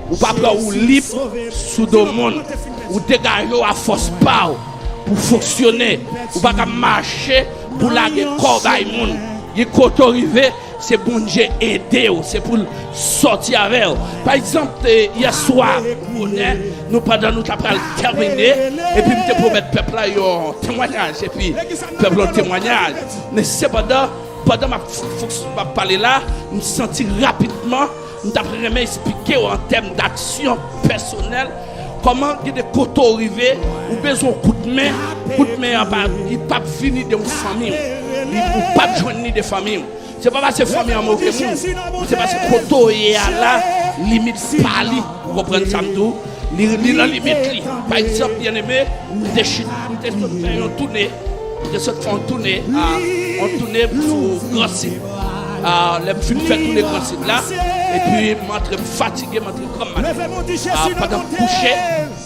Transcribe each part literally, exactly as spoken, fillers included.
Ou pa pran ou lib sou do moun. Ou degaje w a fòs pa w pou fonksyone. Ou pa ka mache pou lage kò w bay moun. Gen kote w rive, se Bondye ede w, se pou l sòti avè w. Pa egzanp, e, yè swa, bonè, nou pandan nou t ap pral tèmine, epi m te pwomèt pèp la yon temwanyaj, epi pèp la yon temwanyaj. Men sepandan, pandan m ap, m ap pale la, m santi rapidman, m t ap renmen eksplike w an tèm d'aksyon pèsonèl, kòman gen de kote w rive, ou bezwen yon kout men, kout men an pa, li p ap vini de yon fanmi w, li, ou p ap jwenn li de fanmi w. Se pa paske fanmi an move moun, se paske kote w ye a la, limit pa li, ou konprann sa m di w? Li, li nan limit li. Pa egzanp, byeneme, m te chit, m te sot fè yon toune, m te sot fè yon toune, a, yon toune sou Gran Sid. A, lè m fin fè toune Gran Sid la, epi m antre, m fatige, m antre pran m maten. A, pandan m kouche,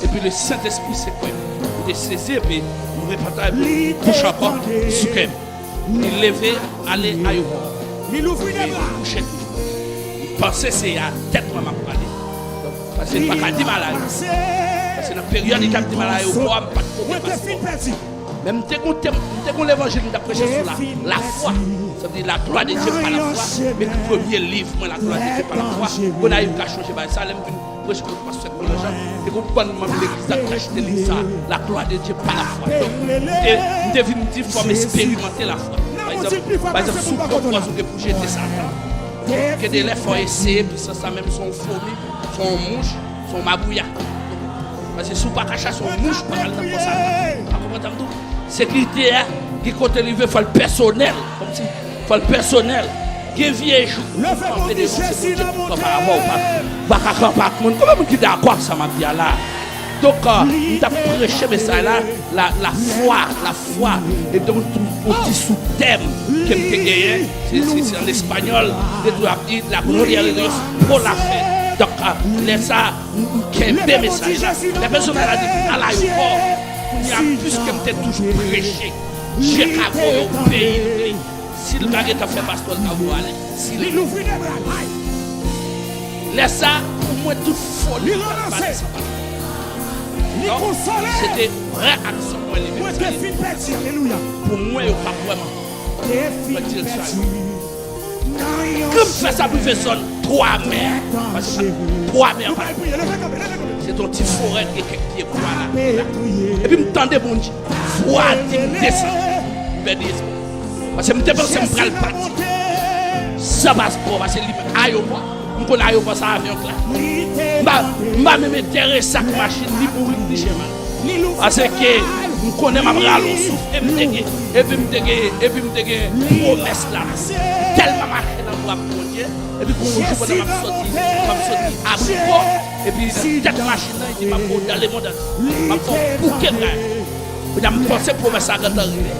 epi le Sentespri se kwen m te sezi, epi m repanta, epi m kouche ankò sou kè m. Li leve, ale ayewopò. Li louvri de bra. Li kouche toujou. Li panse se a tèt mwen m ap pale. Paske li pa ka di m al ayewopò. Paske nan peryòd li t ap di m al ayewopò a, m pa t pote paspò. Men m te gon tèm, m te gon levanjil m t ap preche sou la, lafwa. Sa vle di, la gloire de Dieu par la foi. M ekri premye liv mwen, La gloire de Dieu par la foi. Gonayiv ka chonje bagay sa, lè m vin preche kot pastè Kolonjan, te gon bann manm legliz la ki t achte liv sa, La gloire de Dieu par la foi. Donk, m te, m te vin di fò m esperimante lafwa. Pa egzanp, pa egzanp, si w pran pòz ou gen pou jete Satan. Gen de lè fò w eseye, pisans la menm se yon fomi, se yon mouch, se yon mabouya. Paske si w pa ka chase yon mouch, ou pa ka al nan pòz Satan. Ou konprann sa m di w? Sekirite a, gen kote l rive, fò l pèsonèl. Kòmsi, fò l pèsonèl. Gen vye jou, ou kanpe devan, se Bondye ki kanpe avè w. Ou pa, ou pa ka kanpe ak moun. Konbyen moun ki dakò ak sa m ap di a la? Donk, euh, m t ap preche mesaj la, la, lafwa, lafwa. E donk, tou, yon ti sou tèm ke m te genyen, se, se, se an espanyòl, de tou ap di, la gloria de Dios por la fe. Donk, euh, lè sa, m, m kenbe mesaj la. Lè pèsonèl la di, m al ayewopò, kounye a, piske m te toujou preche, Dye ka voye w peyi li. Si l pa gentan fè pastè l ka voye w ale. Si l... Li louvri de bra l. Lè sa, pou mwen, tout foli li ranmase. Li konsole. Se te vrè aksyon mwen li menm. Mwen te fin pèdi, alelouya. Pou mwen, yo pa vrèman pran direksyon a yo. Kan m fè sa pou rive zòn Twa Mè, paske Twa Mè an pa, se t on ti forè, gen kèk pye bwa la. Epi m tande Bondye, vwa di m desann. M pèdi espwa. Paske m te panse m pral pati san paspò, paske li ayewopò. M konn ayewopò sa avyon k la. M pa, m pa menm enterese ak machin, li bourrik, li chèval. Paske m konnen m ap rale yon souf, e m te gen, epi m te gen, epi m te gen pwomès la. Tèlman mache nan bra Bondye, epi gon jou pandan m ap soti, m ap soti Abriko, epi nan tèt machin nan, li di, "M ap voye w dans le monde entier. M ap fè w bouke kay." Kounye a, m panse pwomès la gentan rive.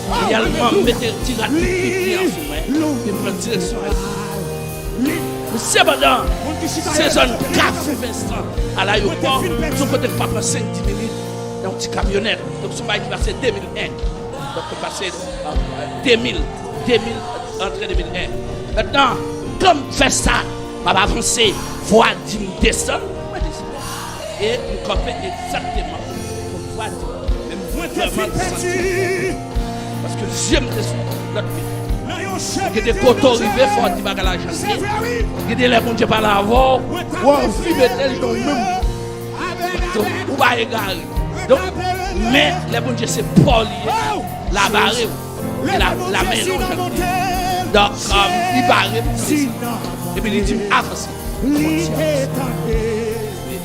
Finalman, m mete ti rad pitit li an sou mwen, epi m pran direksyon Ayiti. Sepandan, se zòn Kafou Vensan, a layewopò, se yon kote k pa pran senk, dis minit, nan yon ti kamyonèt. Donk, se yon bagay ki pase de mil en. Donk, m pase, euh, de mil, de mil, antre de mil en. Mentnan, kan m fè sa, m ap avanse, vwa di m desann, mwen desann. E m kanpe egzakteman kote vwa di m. Men m vrèman santi. Paske zye m te sou lòt peyi. Gen de kote w rive, fò w di bagay la jan l ye. Gen de lè Bondye pale avè w, w anvi mete l jan w menm. Ou pa egare. Donk, men lè Bondye se pa w li ye, l a bare w. E l a, l a mennen w jan l vle. Donk, um, li bare m pou desann. Epi li di m avanse.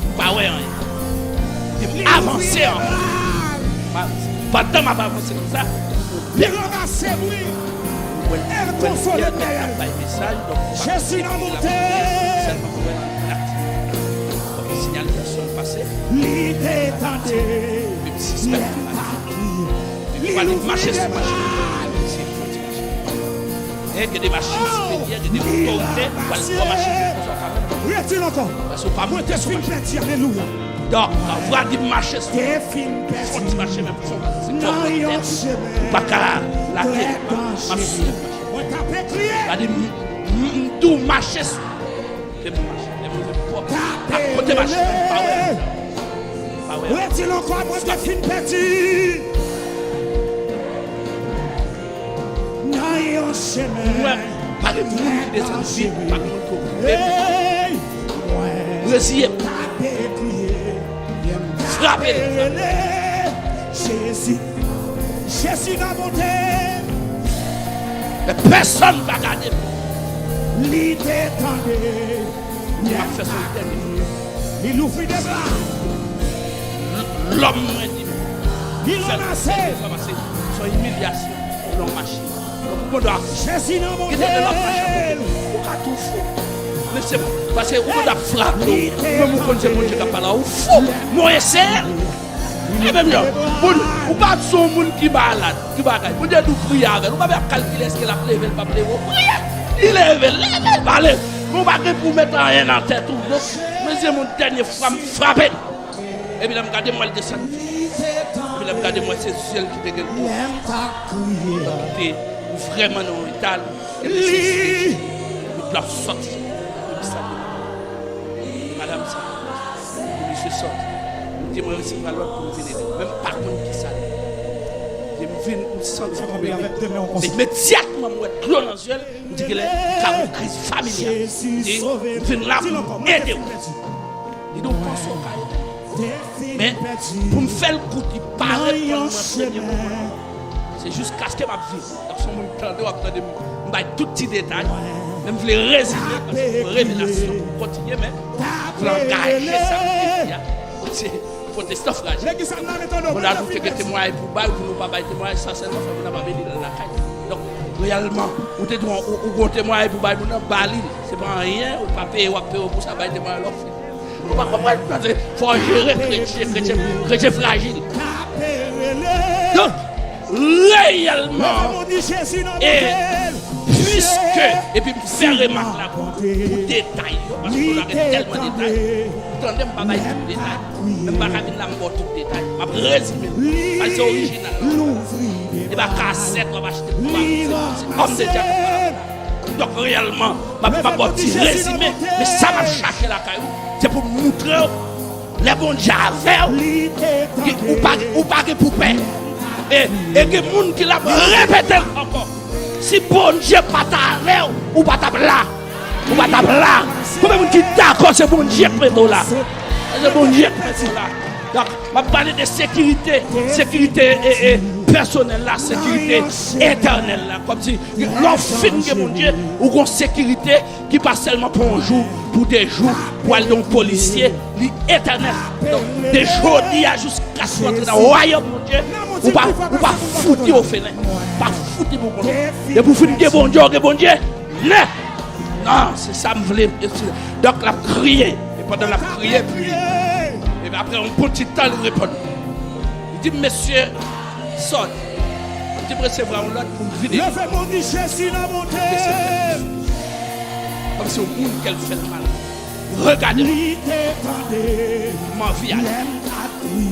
Ou pa wè anyen. Li di m avanse ankò. Pandan m ap avanse konsa, yon bèt. Mwen, mwen, mwen, mwen bay mesaj, donk, ou pa ka sèlman pou wè l aktif. Donk, sinyalizasyon pase. Li te tande. Epi m sispèk li pale. Epi pale mache sou machin. Se fò ti machin. E gen de machin siperyè, gen de otorite, pral pran machin se konsa w ka fè. Retire ankò. Paske w pa monte sou machin. Alelouya. Donk, vwa di m mache sou fon ti mache, men fon se kòmantè. Ou pa ka late, m ap swiv machin. Gade, m, m, m tou mache sou. Ke m mache, lè m rive pòt. Kote machin nan, m pa wè. M pa wè. Redi l ankò, mwen te fin pèdi nan yon chemen. Mwen pa gen moun ki desann vit, pa gen moun ki okipe m. Reziye m. Frape l. Jezi, Jezi nan bonte. Men pèsonn pa gade m. Li te tande. M ap fè sou tèt li. Li louvri de bra. Lòm mwen di. Li ranmase. Fè l pase. Se yon imilyasyon. Lòm mache. Donk, ou gendwa Jezi nan kite de lòt machan pou ou ka tou fou. Men se bon. Paske ou gendwa ap frape. Ou menm ou konn se Bondye k ap pale. Ou fou. Mwen eseye. E menm jan, moun, ou pa sou moun ki malad, ki bagay. Bondye di w priye avè l. Ou pa ap kalkile èske l ap leve, l p ap leve. Ou priye. Li leve, leve, l pa leve. Men ou pa gen pou w met anyen nan tèt ou. Donk, mezanmi, yon dènye fwa, m frape l. Epi lè m gade, m wè l desann. Epi lè m gade, m wè se zye l ki te gen l. Donk, li te vrèman nan yon eta, li te sezi. Epi l ap sòti. Epi sa te madanm sa, pou misye sòti. M di mwen resevwa lòd pou m vin ede l. Men m pa konn kisa l ye. Lè m vin, m santi m vin. Imedyatman m wè dlo nan zye l, m di genlè ka gon kriz familyal. M di, m vin la pou m ede w. Li di w panse w ka ede m. Men, pou m fè l kout, li pa reponn mwen premye moman. Se jiskaske m ap viv. Donk, se yon moun tande, w ap tande m, m bay tout ti detay. Men m vle rezime, paske m revelasyon pou m kontinye, men m vle angaje sa m te di a. Se pwotestan frajil. Kounye a nou te gen temwayaj pou bay, pou nou pa bay temwayaj, sa sèlman fè moun nan pa beni nan lakay. Donk, reyèlman, ou te di w, ou, ou gon temwayaj pou bay moun nan, ba li l. Se pa anyen, ou pa peye, w ap peye w pou sa, bay temwayaj lè w fini. Ou pa konprann, paske fò w jere kretyen, kretyen, kretyen frajil. Donk, reyèlman, e piske, epi m fè remak la pou, pou detay yo, paske nou gen tèlman detay. Ou tande m pa bay tout detay. Men m pa ka vin la m ba w tout detay. M ap rezime l. Sa se orijinal la. E pa kasèt w ap achte pou w ap, se, se òm de Dye k ap pale. Donk, reyèlman, m ap, m ap ba w ti rezime, men sa m ap chache lakay ou, se pou m moutre w, lè Bondye avè w, ou pa, ou pa gen pou pè. E, e gen moun ki la ap repete l ankò. Si Bondye pa t avè w, ou pa t ap la. Ou pa t ap la. Konbyen moun ki dakò se Bondye k mete w la? Se Bondye k mete w la. Donk, m ap pale de sekirite, sekirite, e, e, pèsonèl la, sekirite etènèl la. Kòmsi, lè w fin gen Bondye, ou gon sekirite ki pa sèlman pou yon jou, pou de jou, pou al nan yon polisye, li etènèl. Donk, de jodi a jiskaske w antre nan wayòm Bondye, ou pa, ou pa fouti ofelen, pa fouti pou kont ou. Depi w fin gen Bondye, w gen Bondye nèt. Non, se sa m vle. Donk, l ap kriye. E pandan l ap kriye, epi, epi apre yon bon ti tan, li reponn. Li di, mesye, sòt. Li di, m resevwa yon lòd pou m vin ede. Leve men w, di Jezi nan bonte. Kòmsi yon moun kè l fè l mal. Regade. Li te tande. M anvi ale.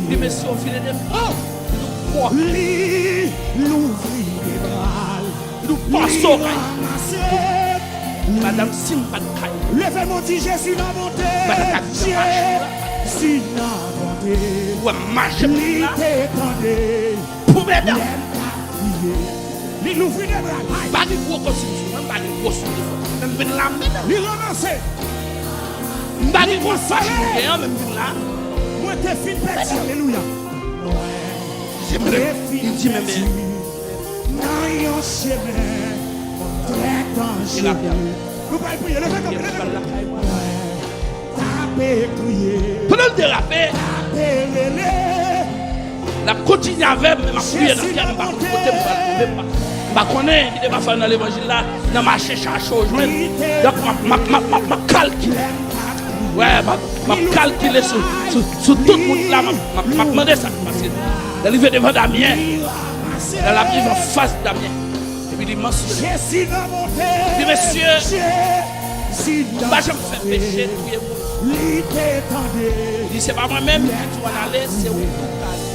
Li, mesye, w vin ede m. Oh! Li louvri de bra l. Nou panse w kay. Madanm, si m pa t kay. Leve men w, di Jezi nan bonte. Madanm, Jezi nan bonte. Ou wè mache m la. Li te tande. Pou madanm. Li louvri de bra l. M pa gen gwo kostim sou mwen, m pa gen gwo soulye sou mwen. Men m vin la, madanm. Li ranmase. M pa gen gwo fach mwen gen an, men m vin la. Mwen te fin pèdi, alelouya. Li di, men, men, li di, men, men. Nan yon chemen trè danjere. Nou pral priye, leve kanpe, leve kanpe. Tape kriye. Pandan l derape, tape rele. L ap kontinye avè m, men m ap kriye nan kè m, m pa konn kote m pral twouve m, m pa, m pa konnen ki te pa fè nan levanjil la, nan mache chache w jwenn. Donk, m ap, m ap, m ap, m ap, m ap kalkile. Wè, m ap, m ap kalkile sou, sou, sou tout wout la, m ap, m ap, m ap mande sa k pase. Lè l rive devan Damyen, lè l ap rive anfas Damyen, epi li mansyone. Li di, mesye, m pa janm fè peche, touye moun. Li di, se pa mwen menm ki di w ann ale, se ou tou k ale.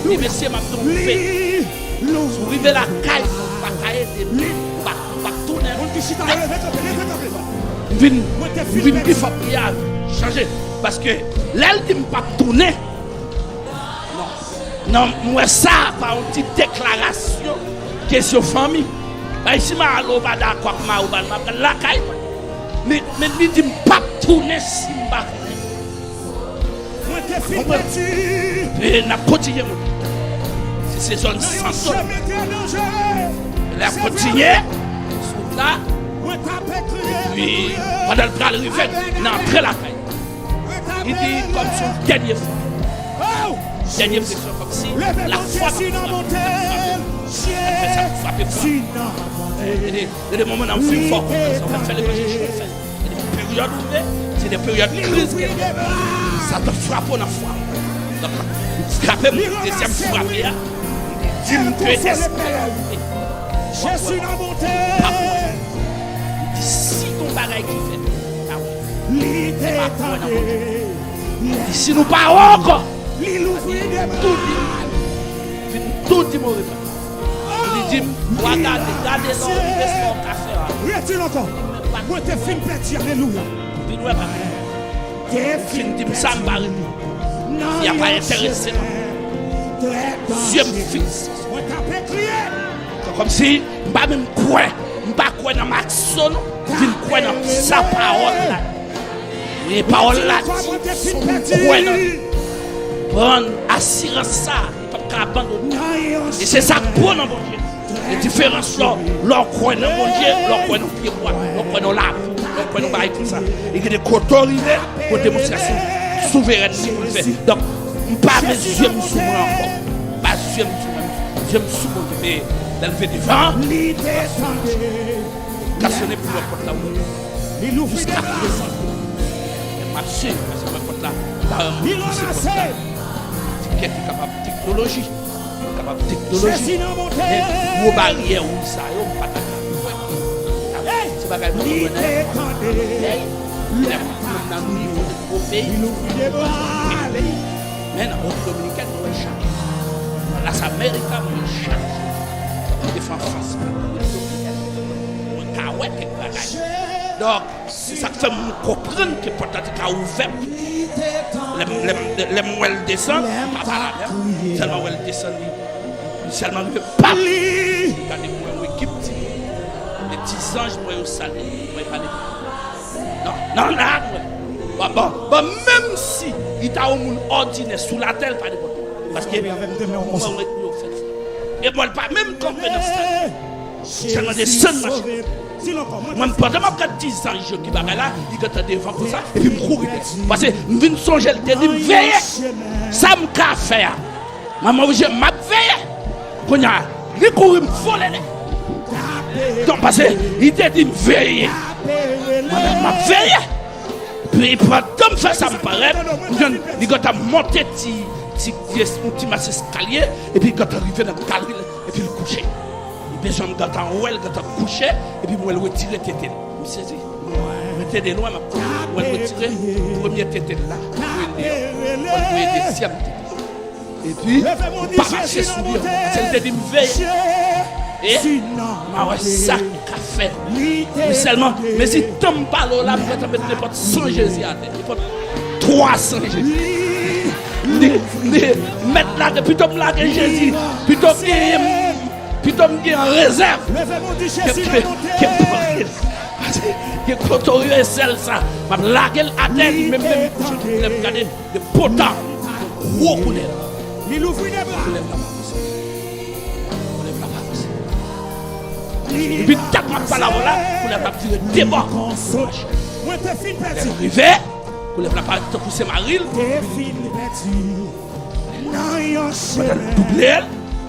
Li di, mesye, m ap di w yon nouvèl. Si w rive lakay mwen, ou pa ka ede m, ou pa, ou pa tounen. M vin, m vin pi fò, priye a vin chanje. Paske lè l di m p ap tounen, non, non, m wè sa pa yon ti deklarasyon kesyon fanmi. Bay si m al ou pa dakò ak mari ou pa, m ap pral lakay mwen. Men, men li di m p ap tounen si m pa tounen. Mwen te fin pèdi. E n ap kontinye monte. Se, se zòn Santo. Lè ap kontinye sou wout la. Epi, pandan l pral rive nan antre lakay, li di kòmsi yon dènye fwa. Dènye presyon, kòmsi lafwa frape. Sa frape fò. Gade, gade moman nan, m fin fò konprann sa. Ou fè levanjil, ou fè. Gade peryòd ou ye, se de peryòd kriz ke Satan frape w nan fwa. Donk, frape m, dezyèm frape a, li di m ke espè a, Jezi nan monte. Li di si gon bagay ki fèt, pa wè. Li te tande. Li di si nou pa wè ankò, li louvri de bra. Vin tou di move pawòl. Li di m, w a gade, gade lè w rive sa w ka fè a. Retire ankò. Mwen te fin pèdi, alelouya. Vin wè papa. Fin di m sa, m pa reponn. Fi a pa enterese nan zye m fikse. Mwen t ape kriye. Se kòmsi m pa menm kwè. M pa kwè nan Maxo non. M vin kwè nan sa pawòl la. E pawòl la di, si w kwè nan li, pran asirans sa, li p ap ka abandone. E se sa k bon nan Bondye. E diferans lè, lè w kwè nan Bondye, lè w kwè nan pyebwa, lè w kwè nan lavi, lè w kwè nan bagay konsa. E gen de kote w rive, pou demonstrasyon souverèn li pou l fè. Donk, m pa met zye m sou mwen ankò. M pa zye m sou mwen. Zye m sou Bondye. Men lè l vin devan, li desann. Gason epi wè pòt la ouvè. Jiska prezan, m ap swiv, paske mwen pòt la, pa yon moun pouse pòt la. Ti kèk ki kapab teknoloji, kapab teknoloji. Men gwo baryè wouj sa yo, m pa ta ka ouvè. Se bagay mwen konprann. Lè m nan nivo de gwo peyi, men nan Repiblik Dominikèn, nou wè l chak jou. Nan Las Américas, nou wè l chak jou. Mwen te fè anfas Repiblik Dominikèn. Mwen ka wè kèk bagay. Donk, se sa k fè m konprann ke pòt la te ka ouvè. Lè m, lè m, lè m wè l desann, m pa pale avè l. Sèlman wè l desann, li, li sèlman rive, pap! Gade mwen, yon ekip timoun. De ti zanj, mwen, yo salye, mwen pale. Non, non, la, mwen. Bon, bon, bon, menm si li ta yon moun òdinè sou latè, l pa nenpòt moun. Paske mwen, mwen, yo fè l. E mwen, l pa menm kanpe nan stad. Sèlman desann machin. Mwen, pandan m ap gad ti zanj yo ki bagay la, li gentan devan konsa, epi m kouri dèyè. Paske m vin sonje l te di m veye. Sa m ka fè a. Mwen, mwen oblije, m ap veye. Kounye a, li kouri, m vole dèyè. Donk, paske li te di m veye. Mwen menm, m ap veye. Epi pandan m fè sa, m parèt, m jwenn li gentan monte ti, ti, ti, yon ti mas eskalye, epi li gentan rive nan galri l, epi l kouche. Li bezwen m gentan wè l gentan kouche, epi m wè l retire tete l. M sezi. Mwen te de lwen, m ap wè l retire premye tete l la, voye l deyò. Mwen voye dezyèm tete l. Epi, m pa mache sou li ankò. Paske l te di m veye. E, m a wè sa k ka fè. Men sèlman, men si tan m pale w la, m gentan met nenpòt san Jezi atè. Nenpòt twa san Jezi. Li, li, mèt lage, pito m lage Jezi, pito m genyen, pito m gen an rezèv. Ke, ke, ke m pran l. Paske gen kote w ye sèl sa. M ap lage l atè, li menm, menm kouche, lè m gade. De potan, gwo koulèv. Li louvri de bra. Koulèv la pa pouse. Koulèv la pa pouse. Depi dat m ap pale avè w la, koulèv la ap vire de bò. Mwen te fin pèdi. Lè l rive, koulèv la parèt tankou se mari l. Te fin pèdi. Nan yon chemen. Pandan l double l,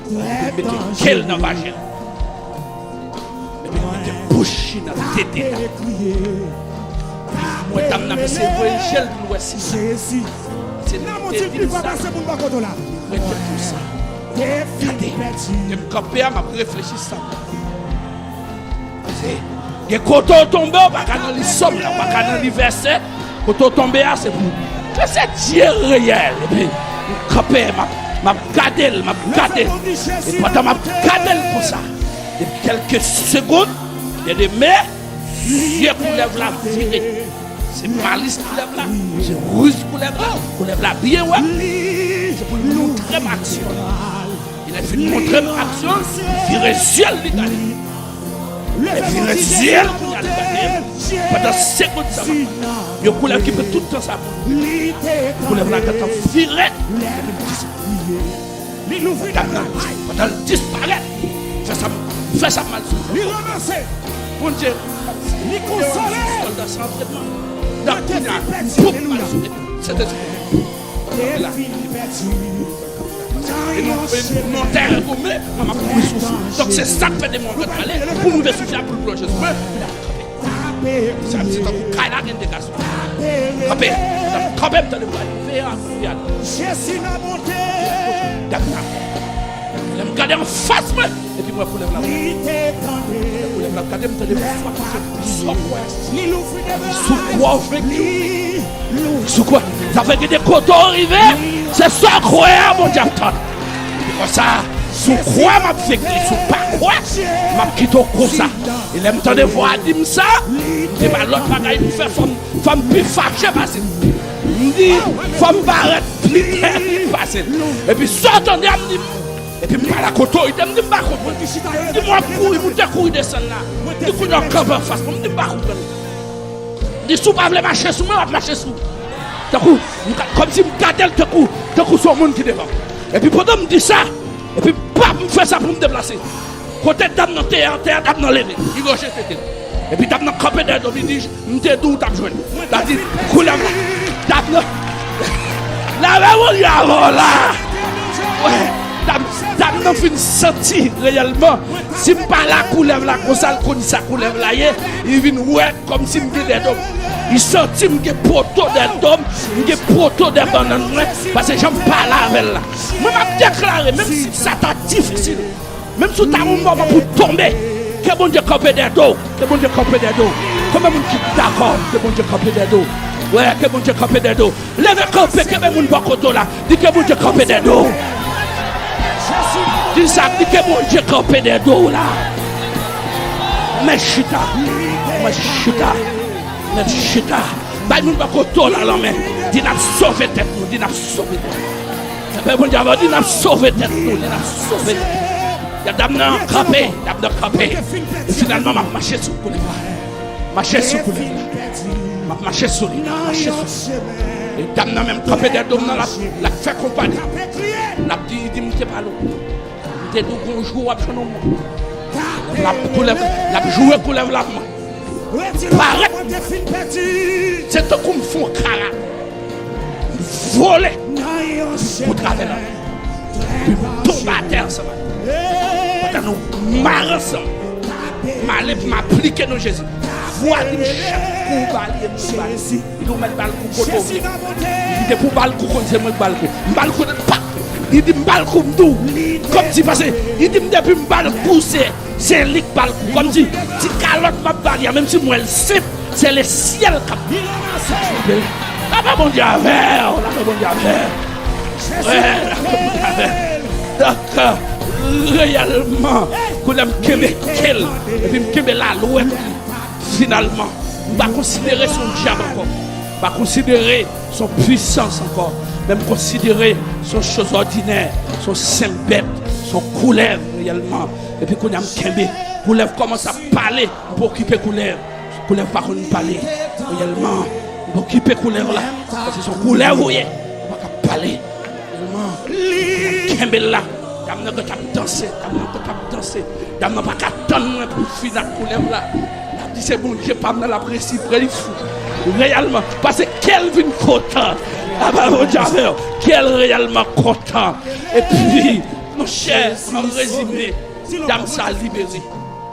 li mete ke l nan vajen l. Epi l mete bouch li nan tete a. Mwen, dam nan, mesye voye je l pou l wè si la. Se li ki te di m sa. Rete konsa. Gade, lè m kanpe a, m ap reflechi sa. Se, gen kote w tonbe, w pa ka nan li sòm la, w pa ka nan li vèsè. Kote w tonbe a, se pou ou. Ke se Dye reyèl. Epi, m kanpe, m ap, m ap gade l, m ap gade l. E pandan m ap gade l konsa, depi kèlke segonn, byeneme, zye koulèv la vire. Se malis koulèv la, se riz koulèv la. Koulèv la byen wè. Se pou l montre m aksyon. E lè l fin montre m aksyon, li vire zye l, li gade m. Lè vire zye l, kounye a li gade m. Pandan segonn sa m ap pale, yon koulèv ki pran tout tan sa pou l vire. Koulèv la gentan vire, epi l disparèt. Li louvri de bra l. Pandan l disparèt, fè sa, fè sa mal sou li. Li ranmase. Bondye, li konsole. Sòlda sa antrenman. Donk, kounye a, boum, mal sou li. Sentespri. E li fin pèdi. E nou, e nou tè goumen, mwen m ap kouri sou fou. Donk, se sa k fè demon an ret pale, pou m rive sou fè a, pou l plonje sou mwen. Sa, se tankou kay la gen de gason. Kanpe, kanpe, m tande vwa li. Veye a, veye a. Jezi nan monte. Gade la. Lè m gade anfas mwen, epi m wè koulèv la. Li te tande. Koulèv la, gade m tande vwa koulèv. Sou kwa. Li louvri de bra. Sou kwa w venki. Sou kwa. Sa fè gen de kote w rive. Se sa w kwè a, Bondye ap tann. Konsa, si w kwè m ap venki, si w pa kwè, m ap kite w konsa. E lè m tande vwa a di m sa, m di pa lòt bagay m fè, fò m, fò m pi fache pase l. M di, fò m parèt pi tèt pase l. Epi sa w tande a, m di, epi m pale ak otorite, m di m pa konprann. M di m w ap kouri, moun te kouri desann la. M di kounye a w kanpe anfas mwen, m di m pa konprann. M di si w pa vle mache sou mwen, w ap mache sou. Tankou, m ka- kòmsi m gade l tankou, tankou se yon moun ki devan m. Epi pandan m di sa, epi pap, m fè sa pou m deplase. Kote dam nan te ye atè a, dam nan leve. Li goche tete l. Epi dam nan kanpe dèyè do m, li di, m te di w t ap jwenn. L ap di, koulèv la. Dam nan. Lave moun yo avè w la. Wè, dam, dam nan fin santi reyèlman. Si m pale a koulèv la konsa, l konn sa koulèv la ye, li vin wè kòmsi m gen dèyè do m. Li santi m gen poto dèyè do m, m gen poto dèyè bannann mwen, paske jan m pale avè l la. Mwen, m ap deklare, menm si sa ta difisil, menm si w ta yon moman pou w tonbe, ke Bondye kanpe dèyè do w, ke Bondye kanpe dèyè do w. Konbyen moun ki dakò ke Bondye kanpe dèyè do w? Wè, ke Bondye kanpe dèyè do w. Leve kanpe, kenbe moun bò kote w la. Di ke Bondye kanpe dèyè do w. Di sa, di ke Bondye kanpe dèyè do w la. Mèt chita, mèt chita, mèt chita. Bay moun bò kote w la lanmen. Di n ap sove tèt nou, di n ap sove tèt nou. Fè Bondye avè w, di n ap sove tèt nou, di n ap sove tèt nou. Dam nan kanpe, dam nan kanpe. E finalman, m ap mache sou koulèv la. Mache sou koulèv la. M ap mache sou li, m ap mache sou li. E dam nan menm kanpe dèyè do m nan, l ap, l ap fè konpa li. L ap di, li di m te pale w. M te di w gon jou w ap jwenn yon moun. L ap koulèv, l ap joure koulèv la pou mwen. Parèt. Se tankou m fè yon kara. M vole pou travè nan. Epi m tonbe atè ansanm avè l. Pandan nou mare ansanm, m ale pou m aplike non Jezi. Vwa li m chèf kou ba li e m ba li. Li di w mèt ba l kou kote w vle. Li di depi w ba l kou konn se mwen k ba l kou. M ba l kou, pa. Li di m ba l kou m di w. Kòmsi pase, li di m depi m ba l kou se Se li k ba l kou. Kòmsi ti kalòt m ap ba li a, menm si m wè l senp, se lesyèl k ap. Lapè Bondye avè w, lapè Bondye avè w. Wè, lapè Bondye avè w. Donk, reyèlman, kounye a m kenbe ke l, epi m kenbe lalwèt li. Finalman, m pa konsidere se yon dyab ankò. M pa konsidere se yon pwisans ankò. Men m konsidere se yon choz òdinè, se yon senp bèt, se yon koulèv reyèlman. Epi kounye a m kenbe. Koulèv kòmanse ap pale, m pa okipe koulèv. Koulèv pa konn pale. Reyèlman, m pa okipe koulèv la. Paske se yon koulèv ou ye. Ou pa ka pale. Reyèlman, m kenbe l la. Dam nan gentan ap danse. Dam nan gentan ap danse. Dam nan pa ka tann mwen pou m fin ak koulèv la. L ap di se Bondye pa m nan l ap resi pre li fou. Reyèlman. Paske kè l vin kontan. Apa Bondye avè w. Kè l reyèlman kontan. Epi, monchè, an rezime, dam sa libere.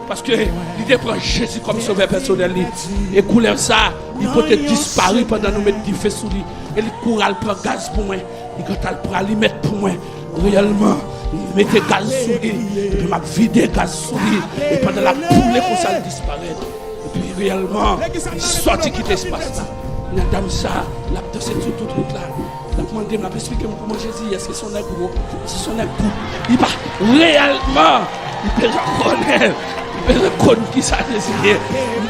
Paske li te pran Jezi kòm sovè pèsonèl li. E koulèv sa, li pote dispari pandan nou met dife sou li. E li kouri al pran gaz pou mwen. Li gentan al pran alimèt pou mwen. Reyèlman, li mete gaz sou li. Epi m ap vide gaz sou li. E pandan l ap boule konsa, l disparèt. Epi reyèlman, li sòti kite espas la. Nan dam sa, l ap danse sou tout wout la. L ap mande m, l ap eksplike m kòman Jezi ye, èske se yon nèg wo, èske se yon nèg bout. Li pa, reyèlman, li bezwen konnen, li bezwen konn kisa Jezi ye.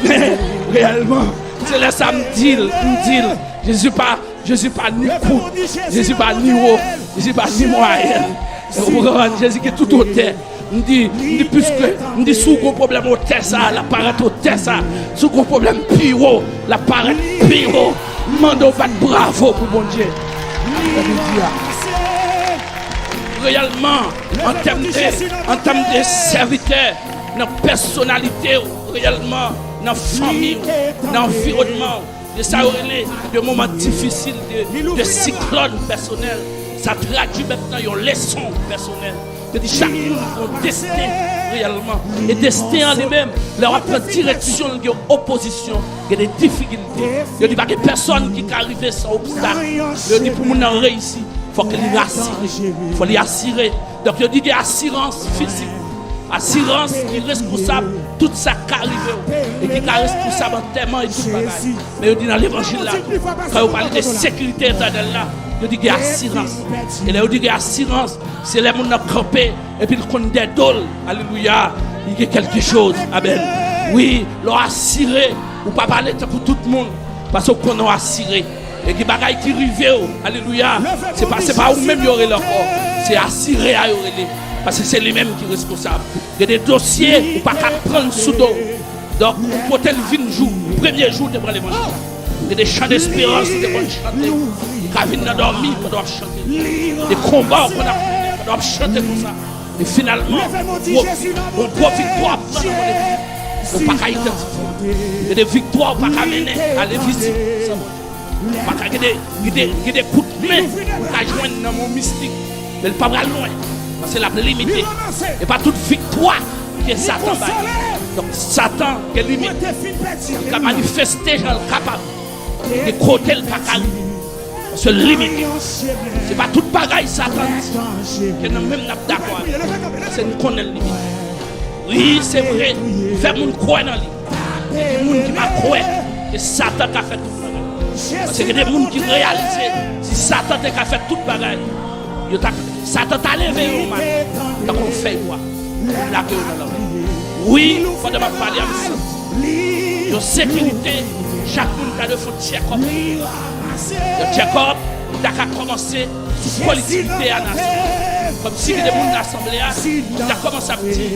Men, reyèlman, Se lè sa m di l, m di l, Jezi pa, Jezi pa ni kout, Jezi pa ni wo, Jezi pa ni mwayèn. Ou konprann? Jezi ki tout otè. M di, m di, piske, m di, si w gon pwoblèm otè sa, l ap parèt otè sa. Si w gon pwoblèm pi wo, l ap parèt pi wo. M mande w bat bravo pou Bondye. Reyèlman, an tèm de, an tèm de sèvitè, nan pèsonalite w, reyèlman, nan fanmi w, nan anviwònman w, de sa yo rele de moman difisil, de, de siklòn pèsonèl. Sa tradui mentnan yon leson pèsonèl. Yo di chak moun gon desten reyèlman. E desten an li menm, lè w ap pran direksyon l, gen opozisyon, gen de difikilte. Yo di pa gen pèsòn ki ka rive san obstak. Yo di pou moun nan reyisi, fòk li asire. Fò li asire. Donk yo di gen asirans fizik. Asirans ki reskonsab tout sa k ka rive w e ki ka reskonsab antèman e tout bagay. Men yo di nan levanjil la tou, kan yo pale de sekirite etènèl la, yo di gen asirans. E lè yo di gen asirans, se lè moun nan kanpe epi l konn dèdo l. Alelouya. Li gen kèlke choz. Amèn. Wi, lè w asire, ou pa pale tankou tout moun, paske w konnen w asire. E gen bagay ki rive w. Alelouya. Se pa, se pa ou menm yo rele ankò. Se asire a yo rele. Paske se li menm ki reskonsab. Gen de dosye ou pa ka pran l sou do w. Donk, ou pote l vin jou, premye jou ou te pran levanjil la. Gen de chan desperans ou te konn chante. Ou ka vin nan dòmi pandan w ap chante. De konba ou konn ap mennen pandan w ap chante konsa. E finalman, gwo, yon gwo viktwa ap pran nan mond evanjelik. Ou pa ka idantifye. Gen de viktwa ou pa ka mennen a levanjil. Ou pa ka gen de, gen de, gen de kout men ou ka jwenn nan mond mistik. Men l pa pral lwen. Paske l ap limite. E pa tout viktwa ke Satan bay. Donk, Satan gen limit. Li ka manifeste jan l kapab. Gen kote l pa ka rive. Paske l limite. Se pa tout bagay Satan di ke nou menm n ap dakò avè l. Paske n konnen l limite. Wi, se vre, fè moun kwè nan li. Men gen moun ki pa kwè ke Satan ka fè tout bagay. Paske gen de moun ki reyalize si Satan te ka fè tout bagay, yo ta, Satan ta leve yo yon maten, tankou yon fèy bwa, pou l lage yo nan lanmè. Wi, pandan m ap pale a, m santi yon sekirite, chak moun ta dwe fè yon check-up. Yon check-up, m ta ka kòmanse sou kolektivite a, nasyon. Kòmsi gen de moun nan asanble a, m ta kòmanse ap di,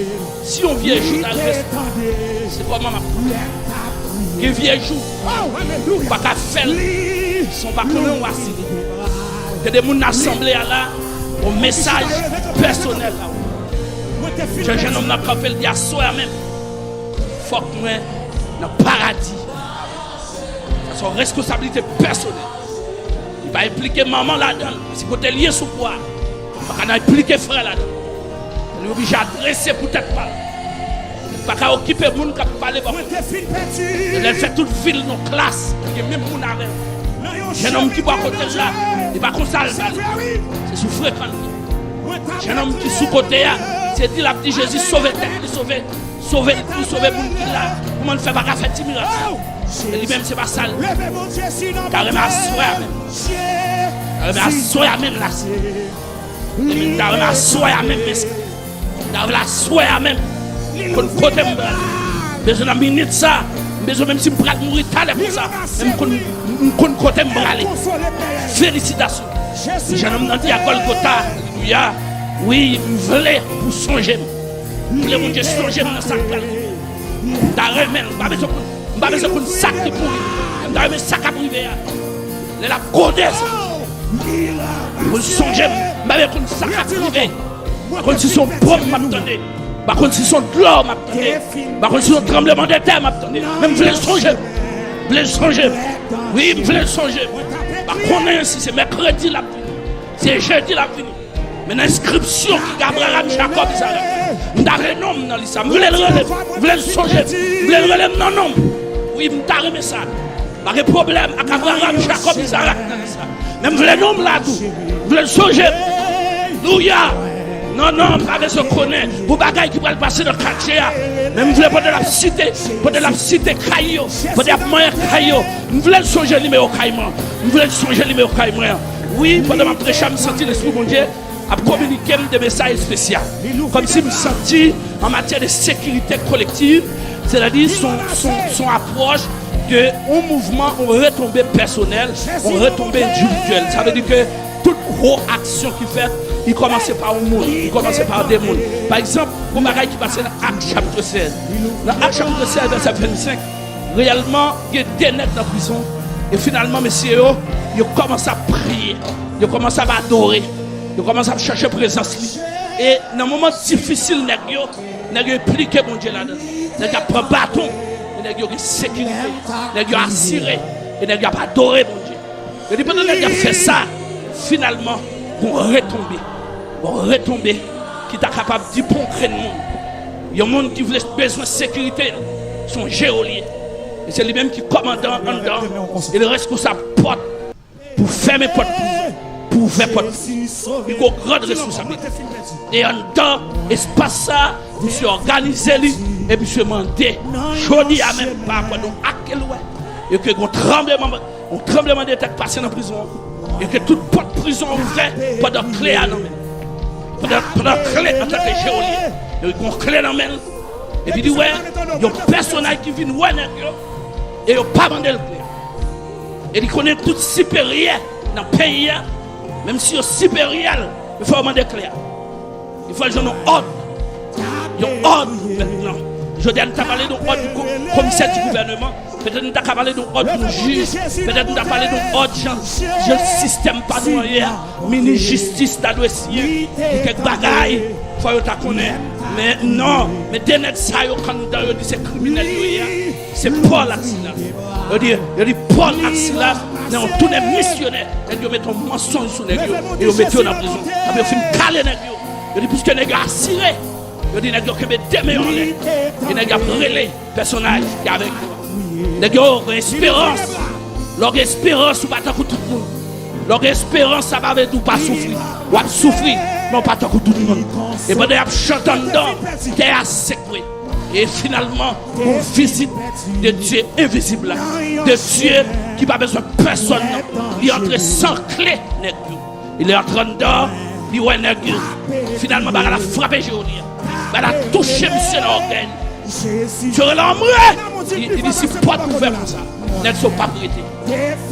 si yon vye jou ta rive sou mwen, se kòman m ap pran? Gen vye jou, ou pa ka fè l san w pa konnen w asire. Gen de moun nan asanble a la, yon mesaj pèsonèl la. Jan jennonm nan kanpe, l di, aswè a menm, fòk mwen nan paradi. Sa se yon reskonsablite pèsonèl. Li pa enplike manman ladan l. Si kote l ye sou pwa, pa ka nan enplike frè ladan l. Li oblije adrese pou tèt pa l. Li pa ka okipe moun k ap pale bò kote l. E lè l fè tout vi l nan klas, li gen menm moun avè l. Jennonm ki bò kote l la, li pa konsa l pale. Se sou frekan l ye. Jennonm ki sou kote a, se di l ap di Jezi sove tèt li, sove, sove, li sove moun ki la. Kòman l fè pa ka fè ti mirak sa? E li menm se pa sa l. M ta renmen aswè a menm. M ta renmen aswè a menm la. E m ta renmen aswè a menm, mèsi. M ta renmen aswè a menm. Konn kote m prale. M bezwen nan minit sa. M bezwen menm si m pral mouri talè konsa. Men m konn, m konn kote m prale. Felisitasyon. Jennonm nan di a Gòlgota, alelouya. Wi, m vle pou sonje m. M vle Bondye sonje m nan sa k pral rive. M ta renmen l. M pa bezwen konn, m pa bezwen konn sa k te pou rive. M ta renmen sa k ap rive a. Lè l ap gode sa, pou l sonje m. M pa bezwen konn sa k ap rive. M pa konn si se yon bonm m ap tande. M pa konn si se yon dlo m ap tande. M pa konn si se yon tranblemanntè m ap tande. Men m vle l sonje m. M vle l sonje m. Wi, m vle l sonje m. M pa konnen si se mèkredi l ap vini. Se jedi l ap vini. Men nan enskripsyon ki gen Abraram, Jakòb, Izarak, m ta vle non m nan lis la. M vle l rele m. M vle l sonje m. M vle l rele m nan non m. Wi, m ta renmen sa. Pa gen pwoblèm ak Abraram, Jakòb, Izarak nan lis la. Men m vle non m la tou. M vle l sonje m. Alelouya. Non, non, m pa bezwen konnen pou bagay ki pral pase nan katye a. Men m vle pandan l ap site, pandan l ap site kay yo, pandan y ap manyen kay yo, m vle l sonje nimewo kay mwen. M vle l sonje nimewo kay mwen an. Wi, pandan m ap preche a, m santi Lespri Bondye ap kominike m de mesaj espesyal. Kòmsi m santi, an matyè de sekirite kolektiv, sètadi se yon, se yon, se yon apwòch de yon mouvman, yon retonbe pèsonèl, yon retonbe endividyèl. Sa vle di ke tout gwo aksyon ki fèt, li kòmanse pa yon moun, li kòmanse pa de moun. Pa egzanp, yon bagay ki pase nan Ak chapit sèz. Nan Ak chapit sèz, vèsè vennsenk, reyèlman, gen de nèg nan prizon. E finalman, mesye yo, yo kòmanse ap priye. Yo kòmanse ap adore. Yo kòmanse ap chèche prezans li. E nan moman difisil nèg yo, nèg yo enplike Bondye ladan. Nèg yo ap pran baton. E nèg yo gen sekirite. Nèg yo asire. E nèg yo ap adore Bondye. Yo di pandan nèg yo ap fè sa, finalman, gon retonbe. Gon retonbe ki ta kapab di pou yon grenn moun. Yon moun ki vle bezwen sekirite, se yon jero li ye. E se li menm ki kòmandan anndan. E li reskonsab pòt pou fèmen pòt pou, pou ouvè pòt pou. Li gon gran responsablite. E anndan espas sa, misye òganize li, e misye mande, jodi a menm, pa rapò de yon ak ke l wè, e ke gon tranbleman, yon tranbleman de tè k pase nan prizon an, e ke tout pòt prizon an ouvè pandan kle a nan men l. Pandan, pandan kle antanke jero li ye, e gon kle nan men l, epi li wè yon pèsonaj ki vin wè nèg yo, e yo pa mande l kle a. E li konnen tout siperyè nan peyi a, menm si yo siperyè l, yo fè yo mande kle a. Li fè l jwenn yon òd. Yon òd mentnan. Jodi a, nou ta pale de yon òd di ko-, komisè di gouvèneman. Petèt nou ta ka pale de yon òd yon jij. Petèt nou ta pale de yon òd jan, jan sistèm pa nou an ye a. Minis jistis ta dwe siyen pou kèk bagay. Fò yo ta konnen. Men non. Men de nèg sa yo k anndan yo di se kriminèl yo ye a. Se Pòl ak Silas. Yo di, yo di Pòl ak Silas, nan yon tounen misyonè, nèg yo mete yon mansonj sou nèg yo, e yo mete yo nan prizon. Apre yo fin kale nèg yo. Yo di, piske nèg yo asire, yo di nèg yo kenbe de men yo anlè. E nèg yo ap rele pèsonaj ki avèk yo. Nèg yo gen esperans. Lè w gen esperans, ou pa tankou tout moun. Lè w gen esperans, sa pa vle di w pa soufri. W ap soufri, men w pa tankou tout moun. E pandan y ap chante anndan, tè a sek vre. E finalman, yon vizit de Dye envizib la, de Dye ki pa bezwen pèsonn, non. Li antre san kle nèg yo. Li antre anndan, li wè nèg yo. Finalman, bagay la frape jero li a. Bagay la touche misye nan ògèy li. Misye rele anmwe! Li, li di si pòt ouvè konsa, nèg sa yo p ap rete.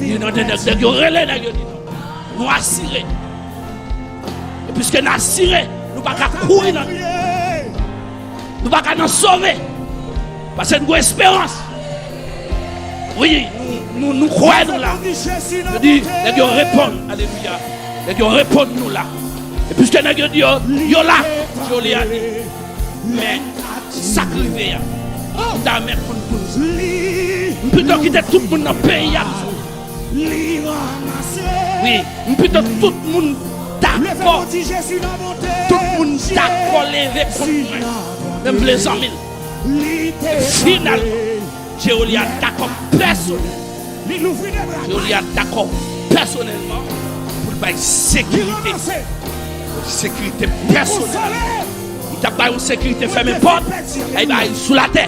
Li nan de nèg, nèg yo rele, nèg yo di non. Nou asire. E piske n asire, nou pa ka kouri nan li. Nou pa ka nan sove. Paske n gen esperans. Wi, nou, nou, nou kwè nou la. Yo di, nèg yo reponn, alelouya. Nèg yo reponn nou la. E piske nèg yo di yo, yo la, Jewoli a di, men sa k rive a, m ta renmen konn tout. M pito kite tout moun nan peyi a m sou. Wi, m pito tout moun dakò. Tout moun dakò leve kont mwen. Men m vle zanmi l. Finalman, Jewoli a dakò pèsonèl. Jewoli a dakò pèsonèlman pou l bay sekirite. Sekirite pèsonèl. Li t ap bay yon sekirite fèmen pòt, ay bay sou latè.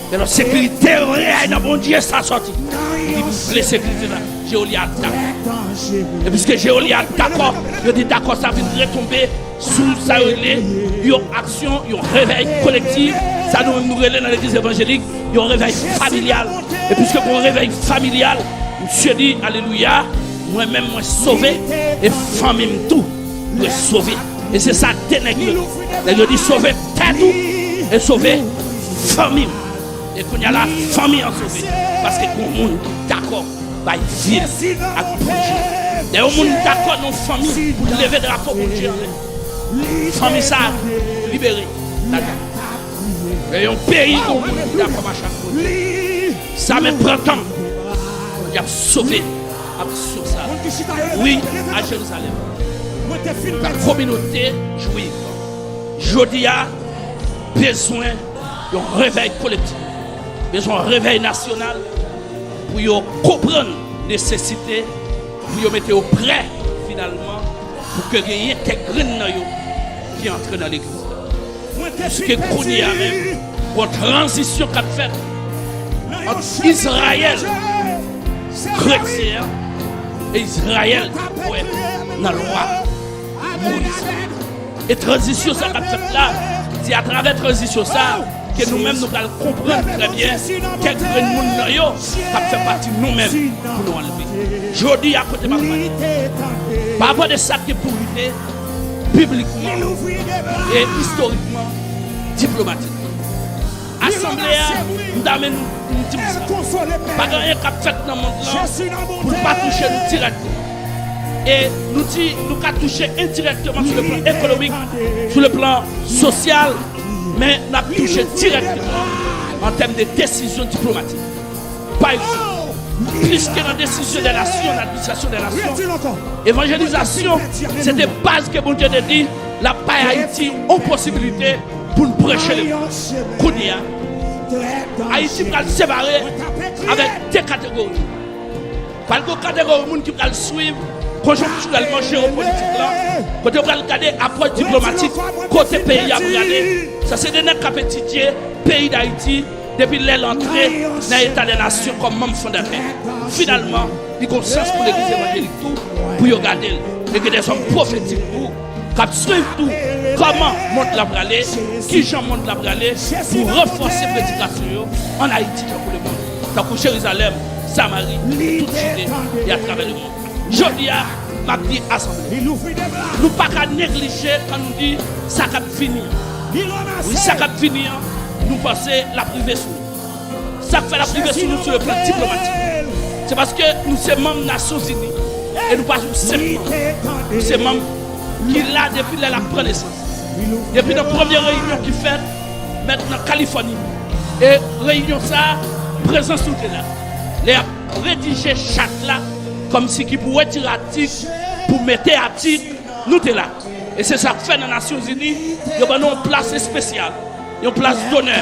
Men lòt sekirite reyèl nan Bondye sa sòti. Li vle sekirite la. Jewoli a dakò. E piske Jewoli a dakò, yo di dakò sa vin retonbe sou sa yo rele yon aksyon, yon revèy kolektif, sa nou menm nou rele nan legliz evanjelik yon revèy familyal. E piske gon revèy familyal, misye di, alelouya, mwen menm mwen sove, e fanmi m tou dwe sove. E se sa de nèg yo. Nèg yo di sove tèt ou e sove fanmi w. E kounye a la, fanmi an sove. Paske gon moun ki dakò bay vi l ak Bondye. Lè yon moun dakò nan fanmi pou l leve drapo Bondye anlè, fanmi sa a libere ladan. Lè yon peyi gon moun ki dakò mache ak Bondye, sa menm pran tan, y ap sove. Ap sou sa. Wi, a Jerizalèm. Kominote jwif jodi a bezwen yon revèy kolektif, bezwen yon revèy nasyonal pou yo konprann nesesite pou yo mete yo prè finalman pou ke genyen kèk grenn nan yo ki antre nan legliz la. Piske kounye a menm, gon tranzisyon k ap fèt ant Izrayèl kretyen an e Izrayèl k ap kwè nan lwa Moyiz la. E tranzisyon sa k ap fèt la, se atravè tranzisyon sa, ke nou menm nou pral konprann trè byen kèk grenn moun nan yo k ap fè pati nou menm pou nou anleve. Jodi a kote m ap pale, pa rapò de sa ki pou rive piblikman e istorikman, diplomatikman. Asanble a, m ta renmen nou di m sa. Pa gen anyen k ap fèt nan mond lan pou l pa touche nou dirèkteman. E nou di, nou ka touche endirèkteman sou le plan ekonomik, sou le plan sosyal, men n ap touche dirèkteman an tèm de desizyon diplomatik. Pa egzanp, plis ke nan desizyon de nasyon, nan administrasyon de nasyon, evanjelizasyon se te baz ke Bondye te di l ap bay Ayiti yon posibilite pou n preche lemonn. Kounye a, Ayiti pral separe avèk de kategori. Pral gen yon kategori moun ki pral swiv konjonktirèlman jewopolitik lan, kote yo pral gade apwòch diplomatik, kote peyi a prale. Sa se de nèg k ap etidye peyi Dayiti depi lè l antre nan Eta de Nasyon kòm manm fondatè. Finalman, li gen yon sans pou legliz evanjelik tou, pou yo gade l. E gen de zòm pwofetik tou k ap swiv tou kòman mond la prale, kijan mond la prale, pou ranfòse predikasyon yo ann Ayiti tankou lemonn, tankou Jerizalèm, Samari, e tout Jide, e atravè lemonn. Jodi a, m ap di asanble, nou pa ka neglije kan nou di sa k ap vini an. Wi, sa k ap vini an, nou panse l ap rive sou nou. Sa k fè l ap rive sou nou sou le plan diplomatik, se paske nou se manm Nasyonzini. E nou pa yon senp manm. Nou se manm ki la depi lè l ap pran nesans. Depi nan premye reyinyon ki fèt, mèt nan Kalifòni. E reyinyon sa a, prezans nou te la. Lè y ap redije chat la, kòmsi ki pou retire atik, pou mete atik, nou te la. E se sa k fè nan Nasyonzini, yo ban nou yon plas espesyal, yon plas donè.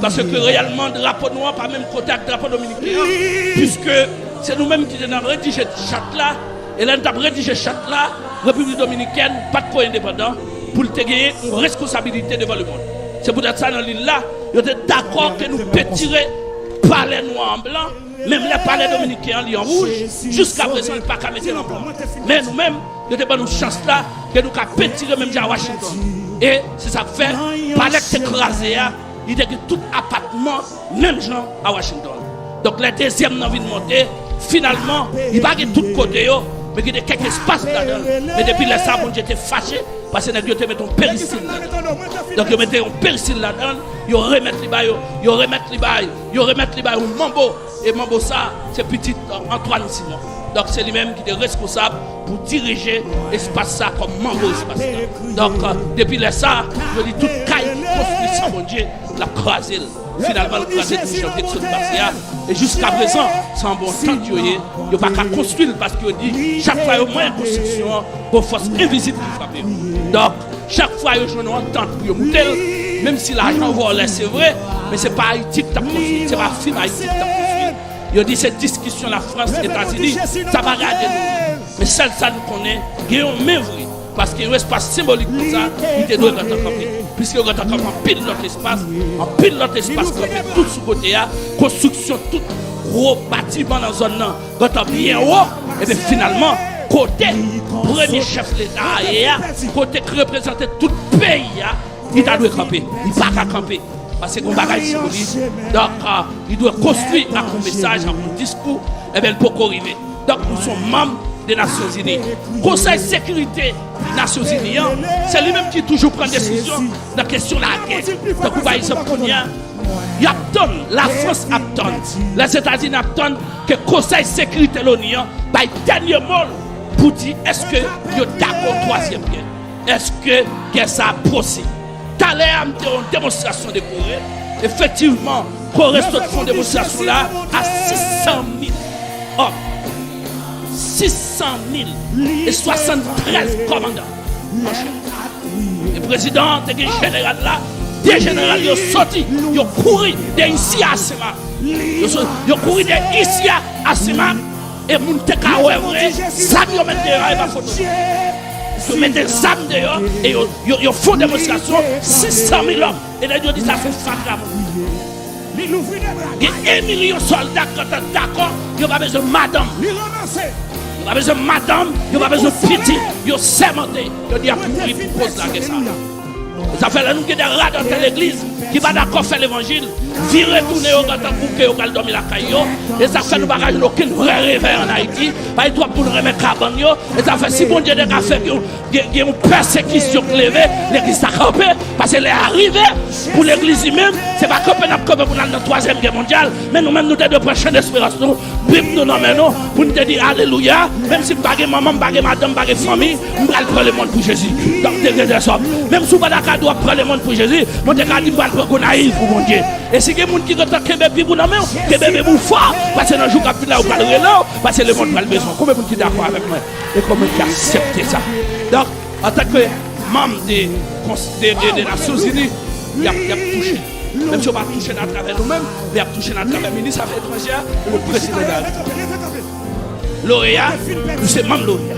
Paske reyèlman, drapo nou an pa menm kote ak drapo dominiken an, piske se nou menm ki te nan redije chat la, e lè n t ap redije chat la, Repiblik Dominikèn pa t ko endepandan pou l te genyen yon reskonsabilite devan lemonn. Se poutèt sa, nan lil la, yo te dakò ke nou pentire palè nou an an blan, menm lè palè dominiken an li an wouj, jiskaprezan li pa ka mete l an blan. Men nou menm, yo te ban nou chans la, ke nou ka pentire menm jan a Washington. E se sa k fè, palè k te kraze a, li te gen tout apatman menm jan a Washington. Donk, lè dezyèm nan vin monte, finalman, li pa gen tout kote yo, men gen de kèk espas ladan l. Men depi lè sa, Bondye te fache, paske nèg yo te mete yon peristil ladan l. Donk, yo mete yon peristil ladan l, yo remèt li ba yo, yo remèt li ba yo, yo remèt li ba yo manbo. E manbo sa, se pitit, euh, Antoine Simon. Donk, se li menm ki te reskonsab pou dirije espas sa kòm manbo espas la. Donk, euh, depi lè sa, yo di tout kay ki konstwi san Bondye, l ap kraze l. Finalman, l kraze douz janvye ki sot pase a. E jiskaprezan, se anba yon tant yo ye. Yo pa ka konstwi l paske yo di, chak fwa yo manyen konstriksyon an, gon fòs envizib ki frape yo. Donk, chak fwa yo jwenn yon antant pou yo moute l, menm si lajan vòlè, se vre, men se pa Ayiti ki t ap konstwi l, se pa fim Ayiti ki t ap konstwi l. Yo di se diskisyon Lafrans, Etazini, sa pa gade nou. Men sèl sa nou konnen, gen yon men vre. Paske yon espas senbolik konsa, li te dwe gentan kanpe. Piske yo gentan kanpe anpil lòt espas, anpil lòt espas kanpe tout sou kote a, konstriksyon tout gwo batiman nan zòn nan gentan byen wo, epi finalman, kote premye chèf leta a ye a, kote ki reprezante tout peyi a, li ta dwe kanpe. Li pa ka kanpe. Paske gon bagay sou li. Donk, euh, li dwe konstwi ak yon mesaj, ak yon diskou, enben, l poko rive. Donk, nou se yon manm de Nasyonzini. Konsèy Sekirite Nasyonzini an, se li menm ki toujou pran desizyon nan kesyon lagè. Tankou, pa egzanp, kounye a, y ap tann, Lafrans ap tann, Lèzetazini ap tann ke Konsèy Sekirite Loni an bay dènye mo l pou di èske yo dakò twazyèm gè. Èske gè sa a posib? Talè a, m te wè yon demonstrasyon de Kore. Efektivman, Kore sot fè yon demonstrasyon la a sis san mil òm. Sis san mil e swasanntrèz kòmandan. Monchè. E prezidan an te gen jeneral la, de jeneral yo soti, yo kouri de isi a Senmak. Yo so-, yo kouri de isi a, a Senmak, e moun te ka wè vre, zam yo met deyò a, e pa foto. Yo mete zam deyò, e yo, yo, yo fè yon demonstrasyon, sis san mil òm. E nèg yo di sa se yon fatra moun. Gen en milyon sòlda k gentan dakò, yo pa bezwen madanm. Yo pa bezwen madanm, yo pa bezwen pitit, yo sèmante, yo di y ap mouri pou koz lagè sa. Sa fè lè nou gen de radòtè legliz, ki pa dakò fè levanjil, vire tounen yo gentan bouke, yo pral dòmi lakay yo. E sa k fè nou pa ka jwenn okenn vrè revèy ann Ayiti. Paske twòp moun renmen kabann yo. E sa fè si Bondye te ka fè gen, gen, gen yon pèsekisyon k leve, legliz ta kanpe. Paske lè a rive pou legliz li menm, se pa kanpe n ap kanpe pou n al nan twazyèm gè mondyal. Men nou menm nou te dwe pran chan desperans nou, Bib nou nan men nou, pou n te di alelouya. Menm si m pa gen manman, m pa gen madanm, m pa gen fanmi, m pral pran lemonn pou Jezi. Donk, de gen dèzòm. Menm si w pa ta ka di w ap pran lemonn pou Jezi, mwen te ka di m pral pran Gonayiv pou Bondye. E si gen moun ki gentan kenbe Bib ou nan men w, kenbe Bib ou fò, paske nan jou k ap vin la, yo pral rele w, paske lemonn pral bezwen w. Konbyen moun ki dakò avèk mwen? E konbyen ki aksepte sa? Donk, antanke manm de, de, de, de Nasyonzini, y ap, y ap touche. Menm si yo pa touche n atravè nou menm, men y ap touche n atravè minis afè etranjè a, prezidan de la Repiblik. Loreya, nou se manm Loreya.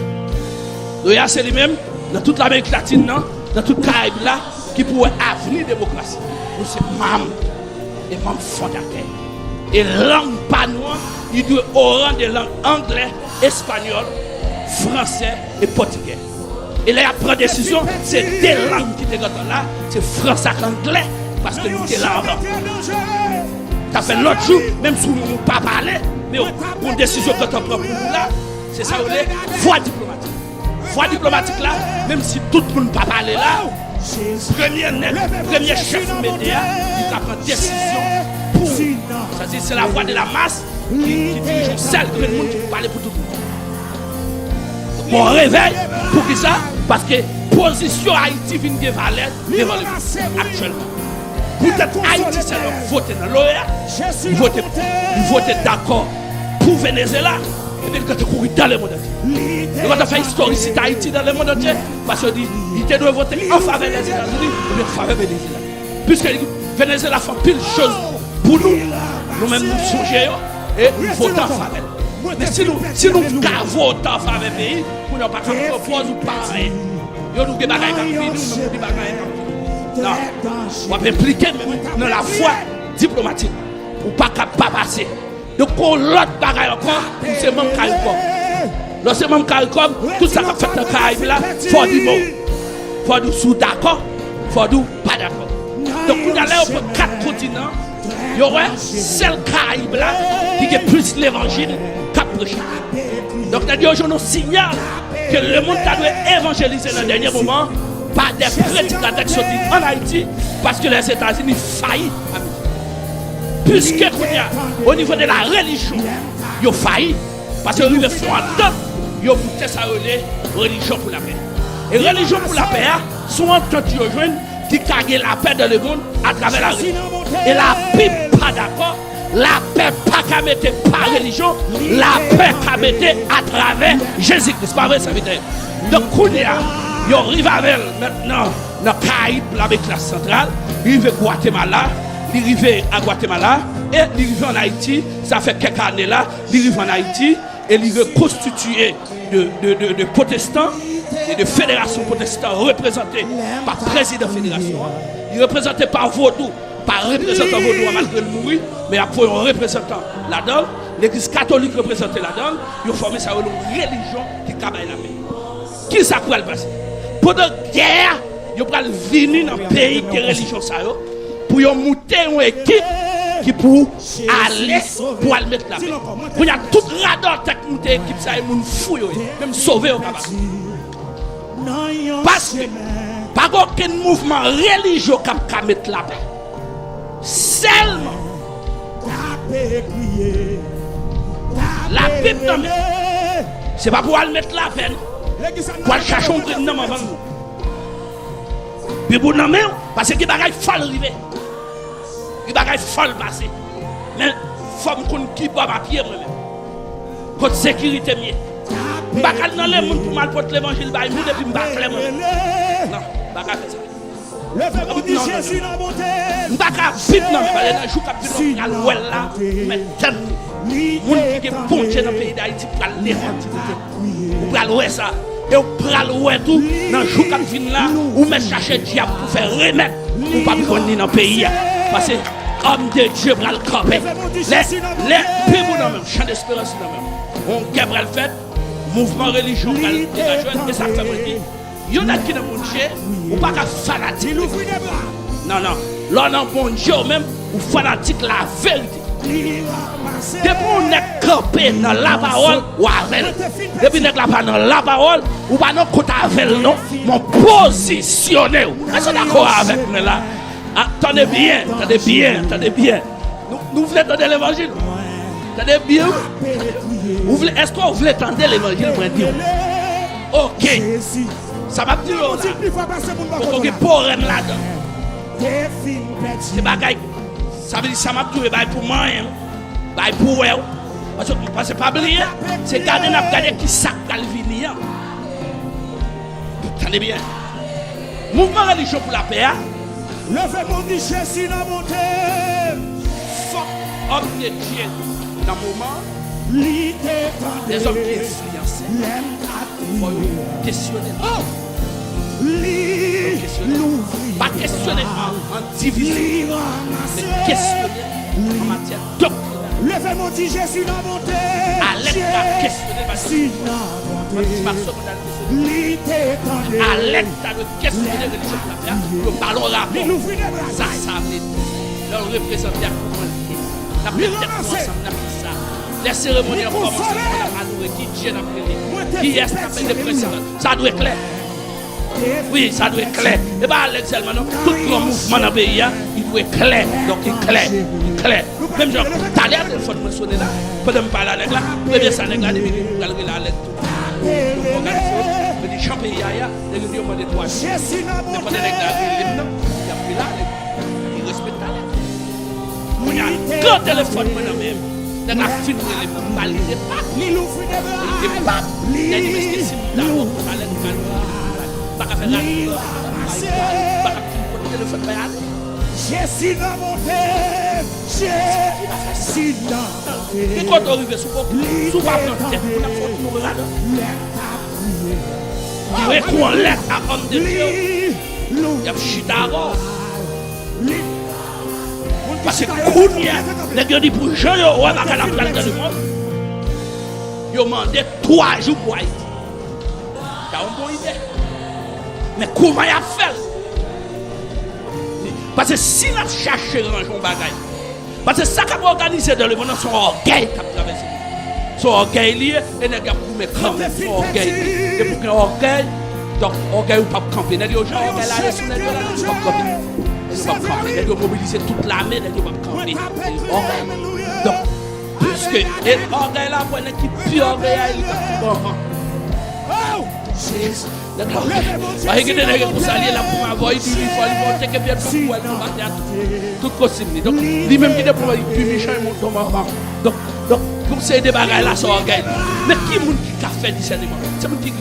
Loreya se li menm, nan tout Lamerik Latin nan, nan tout Karayib la, ki pou wè avni demokrasi. Nou se manm, e manm fondatè. E lang pa nou an, li dwe o ran de lang anglè, espanyòl, fransè e pòtigè. E lè y ap pran desizyon, se de lang ki te gentan la, se fransè ak anglè, paske nou te la anvan. Sa fè lòt jou, menm si nou pa pale, men yon desizyon gentan pran pou nou la, se sa yo rele vwa diplomatik. Vwa diplomatik la, menm si tout moun pa pale la, premye nèg, premye chèf ou mete a, li ka pran desizyon pou ou. Sa di, se la vwa de la mas ki, ki dirije yon sèl grenn moun ki pou pale pou tout moun. Bon revèy, poukisa? Paske pozisyon Ayiti vin gen valè devan lemonn aktyèlman. Poutèt Ayiti sèlman vote nan Loreya, li vote, li vote dakò pou Venezyela, epi li gentan kouri dans le monde entier. Yo gentan fè istorisite Ayiti dans le monde entier, paske yo di, li te dwe vote an favè Lèzetazini, epi an favè Venezyela. Piske Venezyela fè anpil choz pou nou, nou menm nou sonje yo, e nou vote an favè l. Men si nou, si nou ka vote an favè peyi, kounye a w pa ka pran pòz ou pa anyen. Yo di w gen bagay k ap vini, ou menm ou di bagay k ap vini. Non. W ap enplike menm nan lavwa diplomatik. Ou pa ka pa pase. Donk, gon lòt bagay ankò, ou se manm Karikòm. Lè w se manm Karikòm, tout sa k ap fèt nan Karayib la, fò w di mo. Fò w di w si w dakò, fò w di w pa dakò. Donk, kounye a la, yo pran kat kontinan, yo wè, sèl Karayib la ki gen plis levanjil k ap preche. Donk, nèg yo jwenn yon siyal ke lemonn ta dwe evanjelize nan dènye moman pa de predikatè k soti ann Ayiti, paske Lèzetazini fayi. Piske kounye a, o nivo de la relijyon, yo fayi, paske yo rive fè yon antant, yo moute sa yo rele relijyon pou lapè. E relijyon pou lapè a, se yon antant yo jwenn ki ka gen lapè dans le monde atravè larelijyon. E Labib pa dakò, lapè pa ka mete pa relijyon, lapè ka mete atravè Jezi Kris. Pa vre, sèvitè? Donk, kounye a, yo rive avè l mentnan nan Karayib, Lamerik Santral, li rive Gwatemala, li rive a Gwatemala, e li rive ann Ayiti, sa fè kèk ane la, li rive ann Ayiti, e li rekonstitiye de, de, de, de pwotestan, e de federasyon pwotestan reprezante pa prezidan federasyon an, li reprezante pa vodou, pa reprezantan vodou an, malgre l mouri, men y ap voye yon reprezantan ladan l, legliz katolik reprezante ladan l, yo fòme sa yo rele yon relijyon ki ka bay lapè. Kisa k pral pase? Pandan gè a, yo pral vini nan peyi ki gen relijyon sa yo, pou yo moute yon ekip ki pou ale, pou al met lapè. Kounye a, tout radòtè k moute ekip sa, e moun fou yo ye. Menm sove yo pa pase. Paske pa gen okenn mouvman relijye k ap ka met lapè. Sèlman Labib nan men w. Se pa pou w al met lapè, non. Pou w al chache yon grenn nan manman l, non. Bib ou nan men w, paske gen bagay fò l rive. Gen bagay fò l pase. Men fò m konn ki bò m ap ye mwen menm. Kot sekirite m ye. M pa ka al nan lemonn pou m al pote levanjil bay moun epi m pa klè mwen menm. Non, m pa ka fè sa. Non, non, non, non. M pa ka vin nan men, pale nan jou k ap vin, w pral wè l la, ou mèt tann li. Moun ki gen Bondye nan peyi Dayiti pral leve aktivite. Ou pral wè sa. E w pral wè tou, nan jou k ap vin la, ou mèt chache dyab pou fè remèd, ou p ap jwenn li nan peyi a. Paske òm de Dye pral kanpe. Lè, lè Bib ou nan men w, chan desperans nan men w, yon gè pral fèt, mouvman relijyon pral degaje, e sa k fè mwen di, yon nèg ki nan Bondye, ou pa ka fanatik. Non, non. Lè w nan Bondye, ou menm, ou fanatik laverite. Depi yon nèg kanpe nan lapawòl, ou avè l. Depi nèg la pa nan lapawòl, ou pa nan kont avè l non. Men w pozisyone w. Èske w dakò avèk mwen la? Ah, tande byen, tande byen, tande byen. Nou, nou vle tande levanjil? Tande byen, wi. Ou vle, èske w vle tande levanjil mwen di w? Ok. Sa m ap di w la, poko gen pwoblèm ladan. Se bagay, sa vle di sa m ap di w, e bagay pou manyen w, bagay pou wè w. Paske, paske pa bliye, se gade n ap gade ki sa k pral vini an. Tande byen. Mouvman relijyon pou lapè a. Leve men w, di Jezi nan bonte m. Fòk òm de Dye nan moman an, lèzòm ki enfliyanse, fò yo kesyone l. Fò yo kesyone l. Pa kesyone l an, an divize, men kesyone l an matyè doktrinal. Leve men w, di Jezi nan bonte m. Alèt la kesyone l, paske nan bonte m. Alèt ta dwe kesyone relijyon pou lapè a, pou yo ba l yon rapò. Sa sa vle di. Lè l reprezante ak kouman l ye. N ap met tèt nou ansanm, n ap di sa. Lè seremoni an kòmanse, n ap adore, ki Dye n ap rele? Kiyès n ap mete prensipal? Sa dwe klè. Wi, sa dwe klè. E pa Alex sèlman non. Tout gran mouvman nan peyi a, li dwe klè. Donk, li klè. Li klè. Menm jan, talè a telefòn mwen sonnen la, pandan m pale a nèg la, premye sa nèg la di, li pral rele Alex tou. Òganize yo, men di jan peyi a ye a, nèg yo di yo mande twa jou. Men pandan nèg la rele m nan, y ap rele Alex. Li respekte Alex. Kounye a, gran telefòn mwen nan men m. Nèg la fin rele m nan, m ba li de pap. Li de pap. Nèg di, men si m dakò pou Alex, m ba li de pap. M pa ka fè radyo. M pa ka fin pote telefòn bay Alex. Jezi nan bonte, Jezi nan bonte. Ki kote w rive sou poko? Si w pa pran tèt, moun ap fè w toujou rad. Li rekonèt a òm de Dye. Y ap chita avè w. Paske kounye a, nèg yo di pou jan yo wè bagay la pral nan lemonn, yo mande twa jou pou Ayiti. Sa yon bon ide. Men kouman y ap fè l? Paske si n ap chache ranje yon bagay, paske sa k ap òganize nan lemonn nan, se yon ògèy k ap travèse. Se yon ògèy li ye, e nèg y ap goumen kanmenm, se yon ògèy li ye. Depi w gen ògèy, donk ògèy ou p ap kanpe. Nèg yo, jan ògèy la ye sou nèg yo la, nèg yo p ap kanpe. Nèg yo p ap kanpe. Nèg yo mobilize tout lame, nèg yo p ap kanpe. Ògèy. Donk, piske e ògèy la, pou nèg ki pi ògèy a, li k ap pi bon. Nèg la, paske gen de nèg konsa li ye, l ap goumen avè w, li di li fò, li fò, teke pyè l, pou wè l tonbe atè a, tout, tout kostim li. Donk, li menm ki te pran pi mechan, li monte tonbe anba. Donk, donk, yon seri de bagay la, se ògèy li. Men ki moun ki ka fè disèneman? Se moun ki,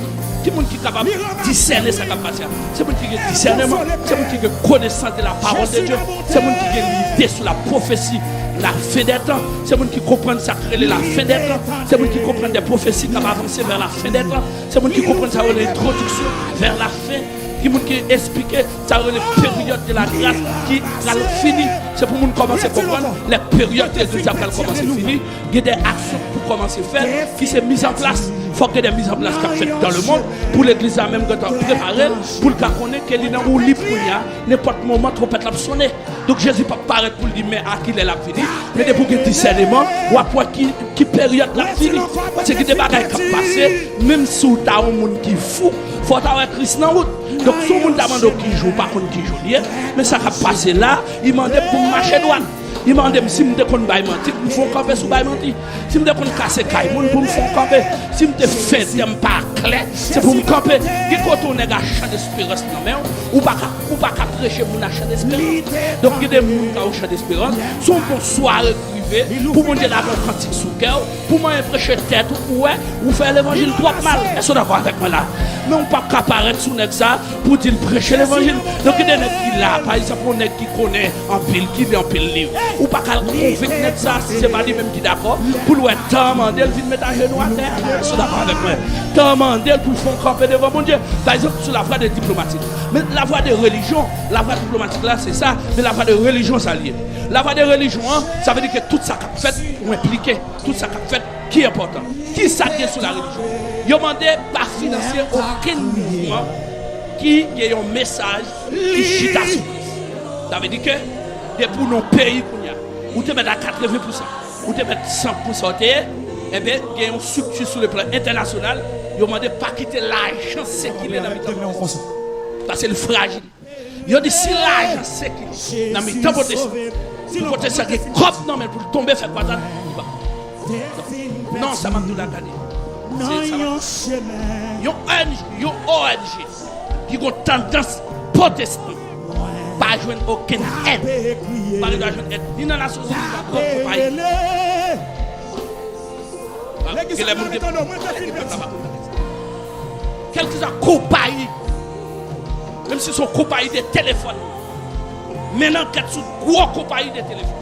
ki moun ki kapab disène sa k ap pase a? Se moun ki gen disèneman, se moun ki gen konesans de la parole de Dieu, se moun ki gen lide sou la pwofesi la fen dè tan, se moun ki konprann sa k rele la fen dè tan, se moun ki konprann de pwofesi k ap avanse vè la fen dè tan. Se moun ki konprann sa yo rele entwodiksyon vè la fen, ki moun ki esplike sa yo rele peryòd de la gras ki pral fini. Se pou moun kòmanse konprann lè peryòd legliz la pral kòmanse fini. Gen de aksyon pou kòmanse fèt, ki se mizanplas. Fòk gen de mizanplas k ap fèt dans le monde pou legliz la menm gentan prepare l, pou l ka konnen ke li nan woulib kounye a, nenpòt moman twonpèt la ap sonnen. Donk, Jezi p ap parèt pou l di men a kilè l ap vini. Men depi w gen disèneman, w ap wè ki, ki peryòd l ap vini. Paske gen de bagay k ap pase, menm si w ta yon moun ki fou, fò w ta wè Kris nan wout. Donk, si yon moun ta mande w ki jou, w pa konn ki jou li ye. Men sa k ap pase la, li mande m pou m mache dwat. Li mande m si m te konn bay manti, pou m fè yon kanpe sou bay manti. Si m te konn kase kay moun, pou m fè yon kanpe. Si m te fè tèm pa klè, se pou m kanpe. Gen kote yon nèg a chan desperans nan men w, ou pa ka, ou pa ka preche moun a chan desperans. Donk, gen de moun ka yon chan desperans, se yon bon sware k rive, pou Bondye lage yon kantik sou kè w, pou manyen preche tèt ou, pou wè, ou fè levanjil twòp mal. Èske w dakò avèk mwen la? Men w p ap ka parèt sou nèg sa pou di l preche levanjil. Donk, gen de nèg ki la, pa egzanp, yon nèg ki konnen anpil, ki li anpil liv. Ou pa ka al konvenk nèg sa, si se pa li menm ki dakò, pou l wè tan an mande l vin met ajenou atè a. Èske w dakò avèk mwen? Tan an mande l pou l fè yon kanpe devan Bondye. Pa egzanp, sou lavwa de diplomatik. Men lavwa de relijyon, lavwa diplomatik la, se sa, men lavwa de relijyon, sa l ye. Lavwa de relijyon an, sa vle di ke tout sa k ap fèt, ou enplike. Tout sa k ap fèt ki enpòtan. Ki sa k gen sou la relijyon? Yo mande pa finanse okenn mouvman ki gen yon mesaj ki chita sou Kris. Sa vle di ke Depi w nan yon peyi kounye a, ou te mèt a katreven pousan, ou te mèt san pousan, w te ye, enben, gen yon estrikti sou le plan entènasyonal, yo mande pa kite lajan sikile nan mitan pwotestan. Paske li frajil. Yo di si lajan sikile nan mitan pwotestan, pou pwotestan gen kòb nan men l pou l tonbe fè kwadrat, li pa. Non, sa m ap di w la, gade. Se sa m ap di w la. Yon O N G, yon O N G ki gon tandans pwotestan pa jwenn okenn èd. Pa gen dwa jwenn èd ni nan Nasyonzini, ni nan gran konpayi. Genlè moun gen, genlè pèp la pa konn bagay sa. Kèlkeswa konpayi, menm si se yon konpayi de telefòn, mennen ankèt sou gwo konpayi de telefòn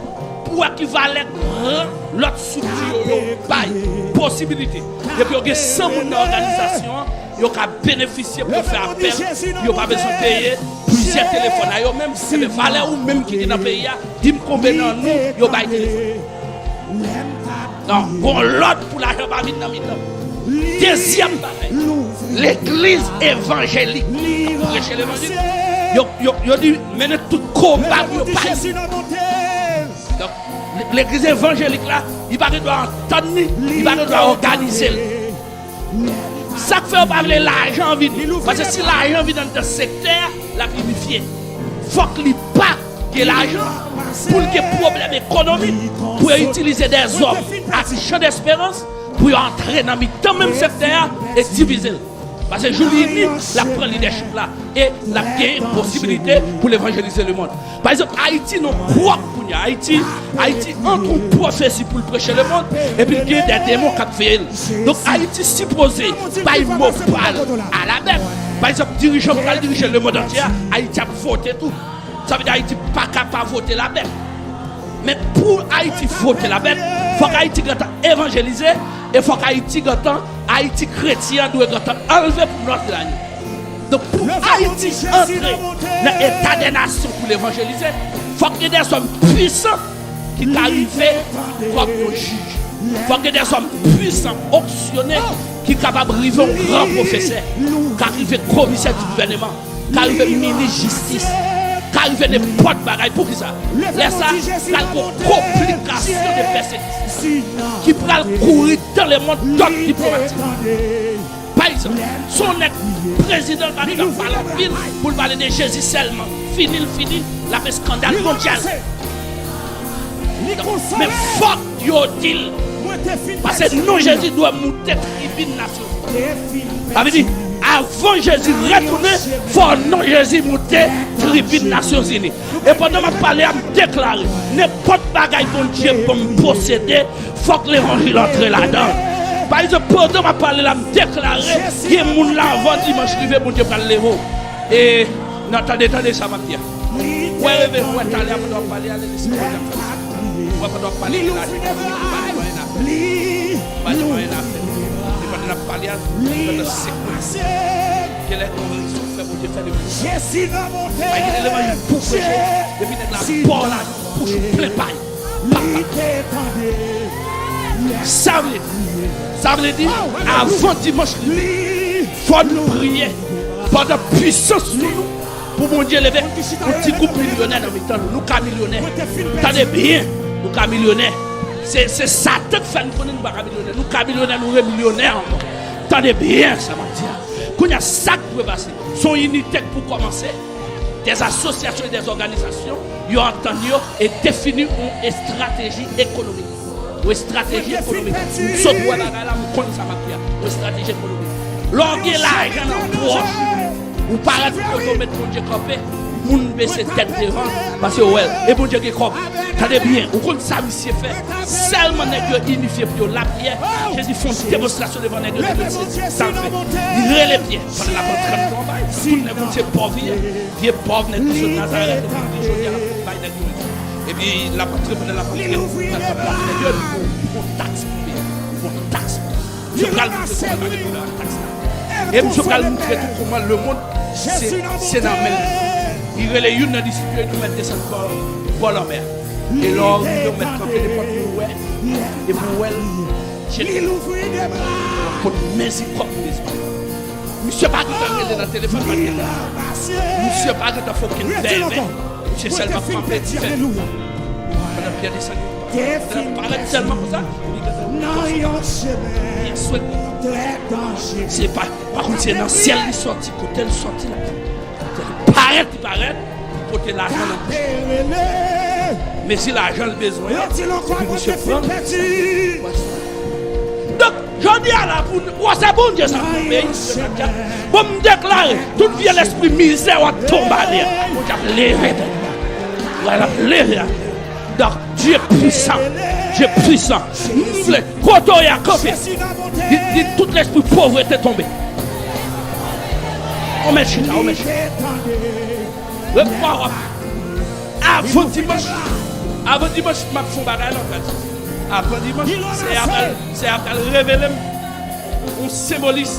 pou wè ki valè gran lòt estrikti yo, yo bay posibilite. Depi yo gen san moun nan òganizasyon an, yo ka benefisye pou yo fè apèl, yo pa bezwen peye plizyè telefòn a yo menm, se valè ou menm ki gen nan peyi a, di m konbyen nan nou yo bay telefòn. Non, gon lòd pou lajan pa vin nan mitan. Dezyèm bagay, legliz evanjelik k ap preche levanjil, yo, yo, yo di mennen tout koba pou yo bay. Donk, legliz evanjelik la, li pa gen dwa antann li, li pa gen dwa òganize l. Sa k fè yo pa vle lajan vini. Paske si lajan vin anndan sektè a, l ap inifye. Fòk li pa gen lajan pou l gen pwoblèm ekonomik pou yo itilize dèzòm ak Chan Desperans pou yo antre nan mitan menm sektè a e divize l. Paske jou li ini, l ap pran lidèchip la e l ap genyen posibilite pou l evanjelize lemonn. Pa egzanp, Ayiti nan pwòp kounye a. Ayiti, Ayiti antre yon pwofesi pou l preche lemonn, epi l gen de demon k ap veye l. Donk, Ayiti sipoze bay mo pa l a la bèt. Pa egzanp, dirijan pral dirije lemonn antye a, Ayiti ap vote tou. Sa vle di Ayiti pa ka pa vote la bèt. Men pou Ayiti vote la bèt, fòk Ayiti gentan evanjelize, e fòk Ayiti gentan, Ayiti kretyen an dwe gentan anlve pou nòt la ye. Donk, pou Ayiti antre nan eta dè nasyon pou l evanjelize, fòk gen dèzòm pwisan ki ka rive kòm yon jij. Fòk gen dèzòm pwisan onksyone ki kapab rive yon gran pwofesè, ka rive komisè di gouvèneman, ka rive minis jistis, ka rive nenpòt bagay. Poukisa? Lè sa, pral gon konplikasyon de pèsekisyon ki pral kouri dans le monde dòt diplomatik. Pa egzanp, si yon nèg prezidan l pa gen dwa pale anpil pou l pale de Jezi sèlman, fini l fini, l ap eskandal mondyal. Men fòk yo di l, paske non Jezi dwe moute tribin Nasyonzini. Sa vle di, avan Jezi retounen, fò non Jezi moute tribin Nasyonzini. E pandan m ap pale a, m deklare, nenpòt bagay Bondye ban m posede, fòk levanjil antre ladan l. Pa egzanp, pandan m ap pale la, m deklare, gen moun la, avan dimanch rive, Bondye pral leve w. E, nan, tande, tande sa m ap di a. Ou wè reve, ou wè talè a, pandan w ap pale a, lespri Bondye ap fè sa. Ou wè pandan w ap pale, gen lajan ki antre, ou pa di mwen anyen afè. Ou pa di mwen anyen afè. E pandan n ap pale a, pandan senk minit, genlè gon rezon k fè Bondye fè levanjil. Pa gen levanjil pou preche, depi nèg la ba w lajan, bouch ou plen pay. Sa vle di, sa vle di, avan dimanch rive, fò nou priye pandan pwisans sou nou pou Bondye leve yon ti gwoup milyonè nan mitan nou. Nou ka milyonè. Tande byen, nou ka milyonè. Se, se Satan k fè n konnen nou pa ka milyonè. Nou ka milyonè, nou remilyonè ankò. Tande byen sa m ap di a. Kounye a, sa k dwe pase? Se yon inite k pou kòmanse. Des associations et des organisations, yo antann yo e defini yon estrateji ekonomik. Yon estrateji ekonomik. M sot wè bagay la, m konn sa m ap di a. Yon estrateji ekonomik. Lè w gen lajan nan pòch ou, ou parèt kote w met Bondye kanpe, moun bese tèt devan, paske yo wè l. E Bondye gen kòb. Tande byen, ou konn sa misye fè? Sèlman nèg yo inifye pou yo lapriyè, Jezi fè yon demonstrasyon devan nèg yo, nèg yo sezi. Sa l fè? Li rele Pyè. Pandan l ap antre nan konba, tout nèg konn se pòv li ye. Vye pòv nèg ki sot Nazarèt, epi jodi a l ap bay nèg yo rezon. Epi l ap antre, pandan l ap antre nan tanp la, nèg yo di, "Bon, bon taks pou peye, bon taks pou peye." Misye pral montre kòman l pa gen pwoblèm ak taks la. E misye pral montre tou kòman lemonn se, se nan men l. Li rele youn nan disip yo, li di, "Ou mèt desann bò, bò lanmè a. E lè w rive, ou mèt kanpe nenpòt moun ou wè, epi ou wè l, jete l." Kot mezi kòb mezi. Misye pa gentan rele nan telefòn, pa gentan. Misye pa gentan fè okenn vèyvèy. Se sèlman kanpe fè. Pandan Pyè desann, li parèt tèlman konsa, li gentan nan yon chemen trè danjere. Se pa, pa kont se nan syèl li sòti, kote l sòti la. Kote l parèt, li parèt, li pote lajan nan bouch. Mezi lajan l bezwen an, epi misye pran. Donk, jodi a la, pou w wè se Bondye sa, peyi, bon, m deklare, tout vye lespri mizè w ap tonbe atè. Bondye ap leve tèt. L ap leve atè. Donk, Dye pwisan. Dye pwisan. M vle, kote w ye a, kanpe. Di, di tout lespri povrete tonbe. Ou mèt chita, ou mèt chita. Repwa w ap. Avan dimanch, avan dimanch, m ap fè yon bagay la, frè. Avan dimanch, Seyè a pral, Seyè a pral revele m yon senbolis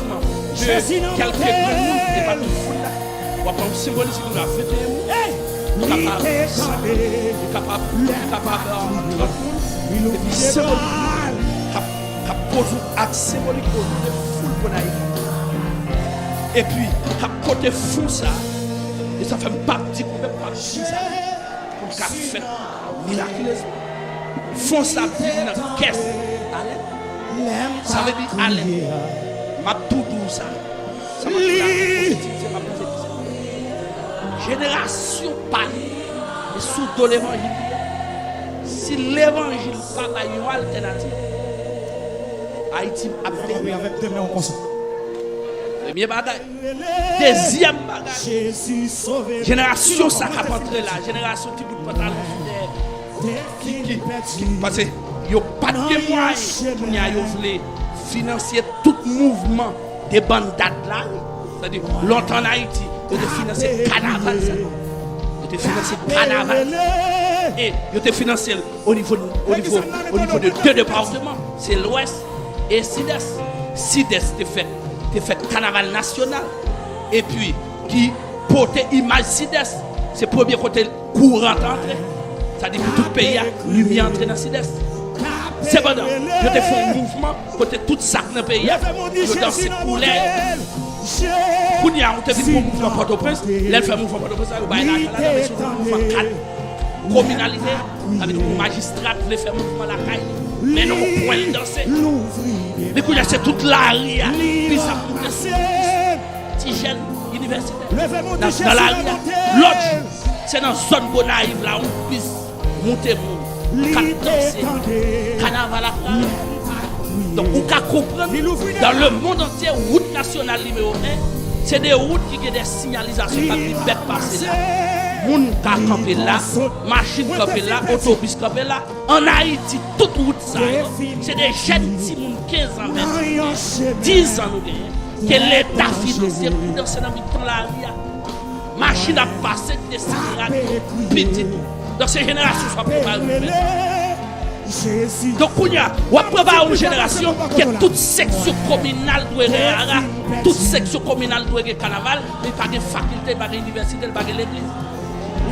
de kèlke granmoun, e pa tout foul la. W ap wè yon senbolis ki dwe a venteyen moun. Li kapab san moun, li kapab, li kapab, euh, trant moun. Epi senbolik k ap, k ap poze yon ak senbolik o non de foul Gonayiv. Epi, k ap pote fon sa. E sa fè m p ap di konbyen m p ap di sa. Pou l ka fèt mirakilezman. Fon sa ap vin nan kès Alèn. Sa vle di Alèn. M ap tou di w sa. Sa m ap di la, pwofetize, m ap pwofetize. Jenerasyon pa li, e sou do levanjil li ye. Si levanjil pa bay yon altènativ, Ayiti ap peri avèk de men w konsa. Premye bagay. Dezyèm bagay, jenerasyon sa k ap antre la, jenerasyon ti bout pantalon sou tè, ki, ki, ki, paske yo pa t gen mwayen, kounye a yo vle finanse tout mouvman de bandad la. Sètadi, lontan ann Ayiti, yo te finanse kanaval sa. Yo te finanse kanaval sa. E yo te finanse l o nivo, o nivo, o nivo de de depatman. Se Lwès e Sidès. Sidès te fè, te fè kanaval nasyonal. Epi, ki pote imaj Sidès. Se premye kote kouran t antre. Sa di pou tout peyi a, limyè antre nan Sidès. Sepandan, yo te fè yon mouvman kote tout sa k nan peyi a, yo danse koulè yo. Kounye a, ou te vin pou mouvman Pòtoprens, lè l fè mouvman Pòtoprens la, yo bay lajan ladan, men se yon mouvman kat kominalite, sa vle di pou majistra t vle fè mouvman lakay li, men non pwen l danse. Men kounye a, se tout lari a, biznis ap moute sou ti jèn inivèsitè. Nan, nan lari a, lòt jou, se nan zòn Gonayiv la, yon bis moute moun k ap danse, kanaval ap rale. Donk, ou ka konprann, dans le monde entier, wout nasyonal nimewo en, se de wout ki gen de siyalizasyon k ap di bèk pase la, moun ka kanpe la, machin kanpe la, otobis kanpe la. Ann Ayiti, tout wout sa yo, se de jèn timoun kenz an, vennsenk an, diz an nou genyen, ke Leta finanse pou danse nan mitan lari a. Machin ap pase, ki te sitirad yo, pitit. Donk, se jenerasyon sa pou mal rive. Donk, kounye a, w ap prepare yon jenerasyon ke tout seksyon kominal dwe gen rara, tout seksyon kominal dwe gen kanaval, men pa gen fakilte, pa gen inivèsite, pa gen legliz.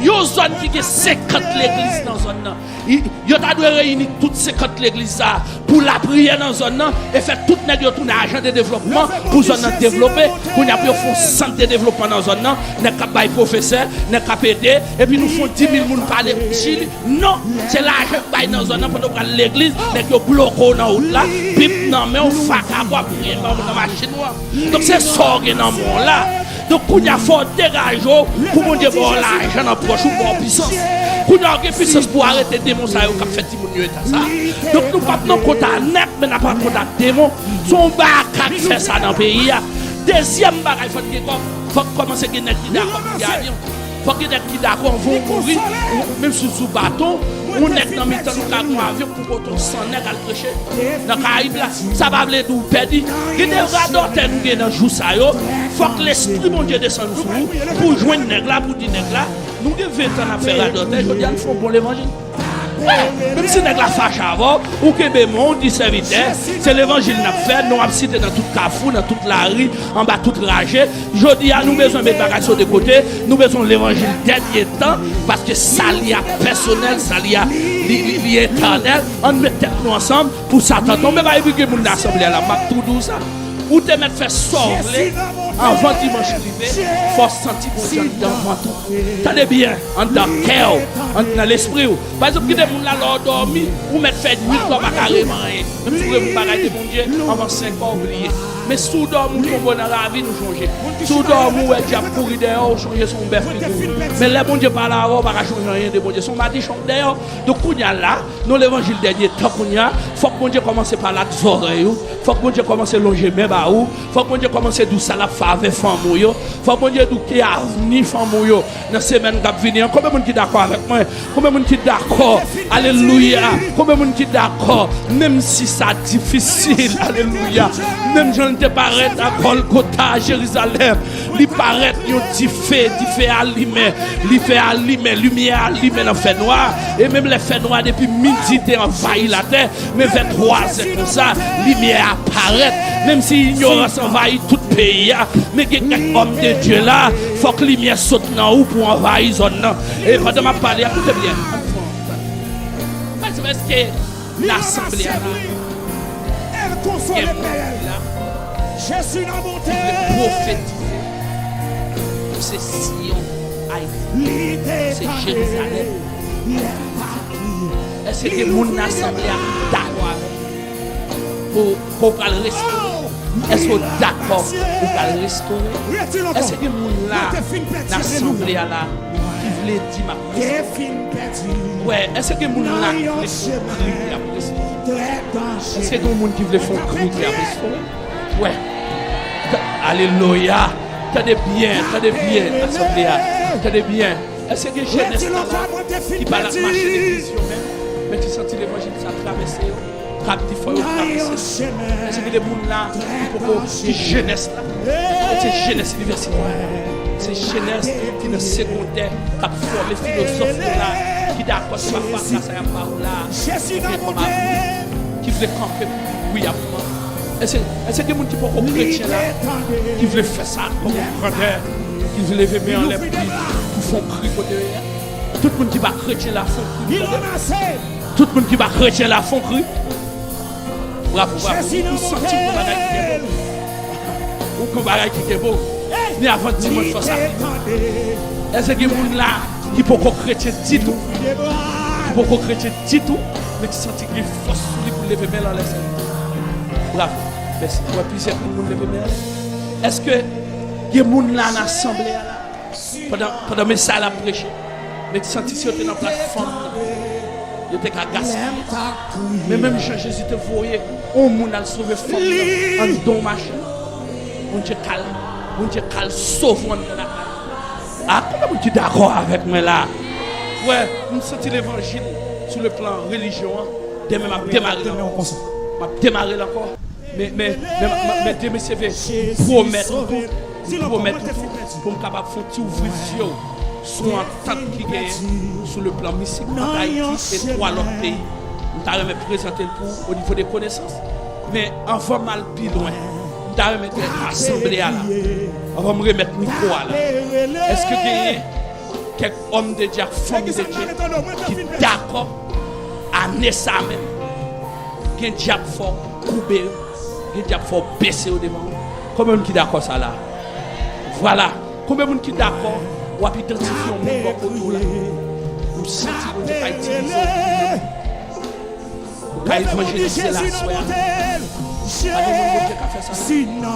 Yon zòn ki gen senkant legliz nan zòn nan. I- Yo ta dwe reyini tout senkant legliz sa a pou lapriyè nan zòn nan e fè tout nèg yo tounen ajan de devlopman pou zòn nan devlope. Kounye a pou yo fè yon sant de devlopman nan zòn nan, nèg k ap bay pwofesè, nèg k ap ede, epi nou fè yon dis mil moun pale Chili. Non, se lajan yo bay nan zòn nan pandan yo pral legliz, nèg yo bloke w nan wout la, bib nan men w, vakabon ap griyen nan machin ou an. Donk se sa w gen nan men w la. Donk kounye a fò w degaje w pou Bondye ba w lajan nan pòch ou, ba w pisans. Kounye a w gen pisans pou w arete demon sa yo k ap fè timoun yo eta sa. Donk nou p ap nan kont a nèg, men n ap nan kont a demon. Se yon baka k fè sa nan peyi a. Dezyèm bagay, fò n gen kòb. Fòk kòmanse gen nèg ki dakò pou gen avyon. Fòk gen nèg ki dakò anvan w mouri, ou menm si w sou baton, yon nèg nan mitan nou ka gen yon avyon pou pote w san nèg al preche nan Karayib la. Sa pa vle di w pèdi. Gen de radòtè nou gen nan jou sa yo. Fòk lespri Bondye desann sou ou pou w jwenn nèg la, pou w di nèg la, nou gen ventan n ap fè radòtè, jodi a n fè yon bon levanjil. Menm si nèg la fache avè w, ou kenbe men w, ou di sèvitè, se levanjil n ap fè, non w ap site nan tout kafou, nan tout lari, anba tout raje. Jodi a, nou bezwen met bagay sou de kote, nou bezwen levanjil dènye tan, paske sali a pèsonèl, sali a li, li, li etènèl. Ann met tèt nou ansanm pou Satan tonbe. Pa gen moun nan asanble a la, m ap tou di w sa. Ou te mèt fè sa w vle, Anvan dimanch rive, fò w santi Bondye anndan vant ou. Tande byen, anndan kè w, ann-, nan lespri w. Pa egzanp, gen de moun la, lè w dòmi, ou mèt fè nwit la, w pa ka renmen anyen. Menm si w renmen bagay de Bondye, anvan senk è, w bliye. Men si w dòmi, w tonbe nan ravin, ou chonje. Si w dòmi, w wè dyab kouri dèyè w, ou chonje se yon bèf ki kouri. Men lè Bondye pale avè w, w pa ka chonje anyen de Bondye. Se yon madichon k dèyè w. Donk, kounye a la, nan levanjil dènye tan kounye a, fòk Bondye kòmanse pale ak zòrèy ou. Fòk Bondye kòmanse lonje men ba ou. Fòk Bondye kòmanse di w sa l ap fè avè fanmi w yo. Fòk Bondye di w ki avni fanmi w yo nan semèn k ap vini an. Konbyen moun ki dakò avèk mwen? Konbyen moun ki dakò? Alelouya! Konbyen moun ki dakò? Menm si sa difisil, alelouya! Menm jan l te parèt a Gòlgota, Jerizalèm, li parèt yon dife, dife a limen, dife a limen, limyè a limen nan fènwa. E menm lè fènwa depi midi te anvayi latè, men vè twazè konsa, limyè a parèt. Menm si inyorans anvayi tout peyi a, men gen kèk òm de Dye la, fòk limyè sot nan ou pou anvayi zòn nan. E pandan m ap pale a, koute byen. Èske lasanble a la, gen moun ki la, ki vle pwofetize pou se Siyon, Ayiti, se Jerizalèm? Èske gen moun nan asanble a ki dakò avè m pou, pou w pral restore? Èske w dakò pou w pral restore? Èske gen moun la nan asanble a la ki vle di m ap restore? Wè, èske gen moun la ki vle fè yon kri ki ap restore? Èske gen moun ki vle fè yon kri ki ap restore? Wè. Alelouya. Tande byen, tande byen, asanble a. Tande byen. Èske gen jenès la la ki pa la mache legliz yo menm, men ki santi levanjil sa travèse yo, k ap di fò yo travèse? Èske gen de moun la ki poko, ki jenès la, se jenès inivèsitè, se jenès ki nan segondè, k ap fòme filozòf yo la, ki dakò se pa fraka sa y ap ba ou la, ki vle kòm avni, ki vle kanpe pou wi ap pran? Èske, èske gen moun ki poko kretyen la, ki vle fè sa kòm yon grandè, ki vle leve men anlè pou li, pou fè yon kri kote yo ye a? Tout moun ki pa kretyen la, fè yon kri pou Bondye. Tout moun ki pa kretyen la, fè yon kri. Bravo, bravo. Ou, ou santi yon bagay ki gen bon. Ou gen yon bagay ki gen bon. Men avan dimanch fò sa fini. Èske gen moun la ki poko kretyen ditou? Ki poko kretyen ditou, men ki santi gen fòs sou li pou leve men l anlè sèvi. Bravo. Mèsi. Mwen plizyè moun leve men l. Èske gen moun la nan asanble a la? Pandan, pandan mesaj la ap preche, men ki santi si yo te nan plas fanm nan, yo te ka gaspiye. Men menm jan Jezi te voye yon moun al sove fanm nan anndan yon machin, Bondye ka, Bondye ka sove w anndan lakay ou. A, konbyen moun ki dakò avèk mwen la? Wè, m santi levanjil sou le plan relijyon an, demen m ap demare l ankò. M ap demare l ankò. Men, men, men, men, men Demeseve pwomèt m tou, li pwomèt m tou pou m kapab fè yon ti ouvri zye w sou antant ki genyen sou le plan mistik ant Ayiti e twa lòt peyi. M ta renmen prezante l pou ou o nivo de konesans. Men anvan m al pi lwen, m ta renmen ke asanble a la, anvan m remèt mikwo a la, èske genyen kèk òm de Dye ak fanm de Dye ki dakò ane sa menm? Gen dyab fò w koube yo, gen dyab fò w bese yo devan ou. Konbyen moun ki dakò sa la? Vwala. Konbyen moun ki dakò w ap idantifye yon moun bò kote w la? Ou santi Bondye ka itilize w pou ka evanjelize l aswè a. Pa gen moun Bondye ka fè sa la?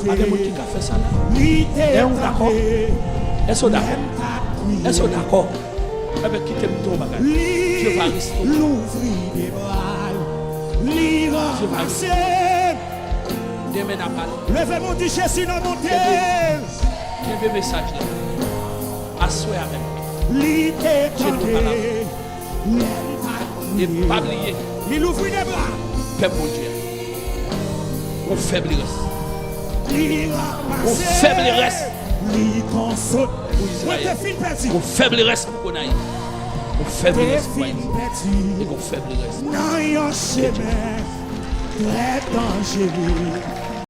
Pa gen moun ki ka fè sa la? Èske w dakò? Èske w dakò? Èske w dakò? Enben, kite m di w yon bagay. Dye va restore. Dye va restore. Demen n a pale. Kenbe, kenbe mesaj la. Aswè a menm. Dye tou kapab. E pa bliye, pèp Bondye a, gon fèb li rès. Gon fèb li rès pou Izrayèl. Gon fèb li rès pou Gonayiv. Gon fèb li rès pou Ayiti. E gon fèb li rès pou Bondye.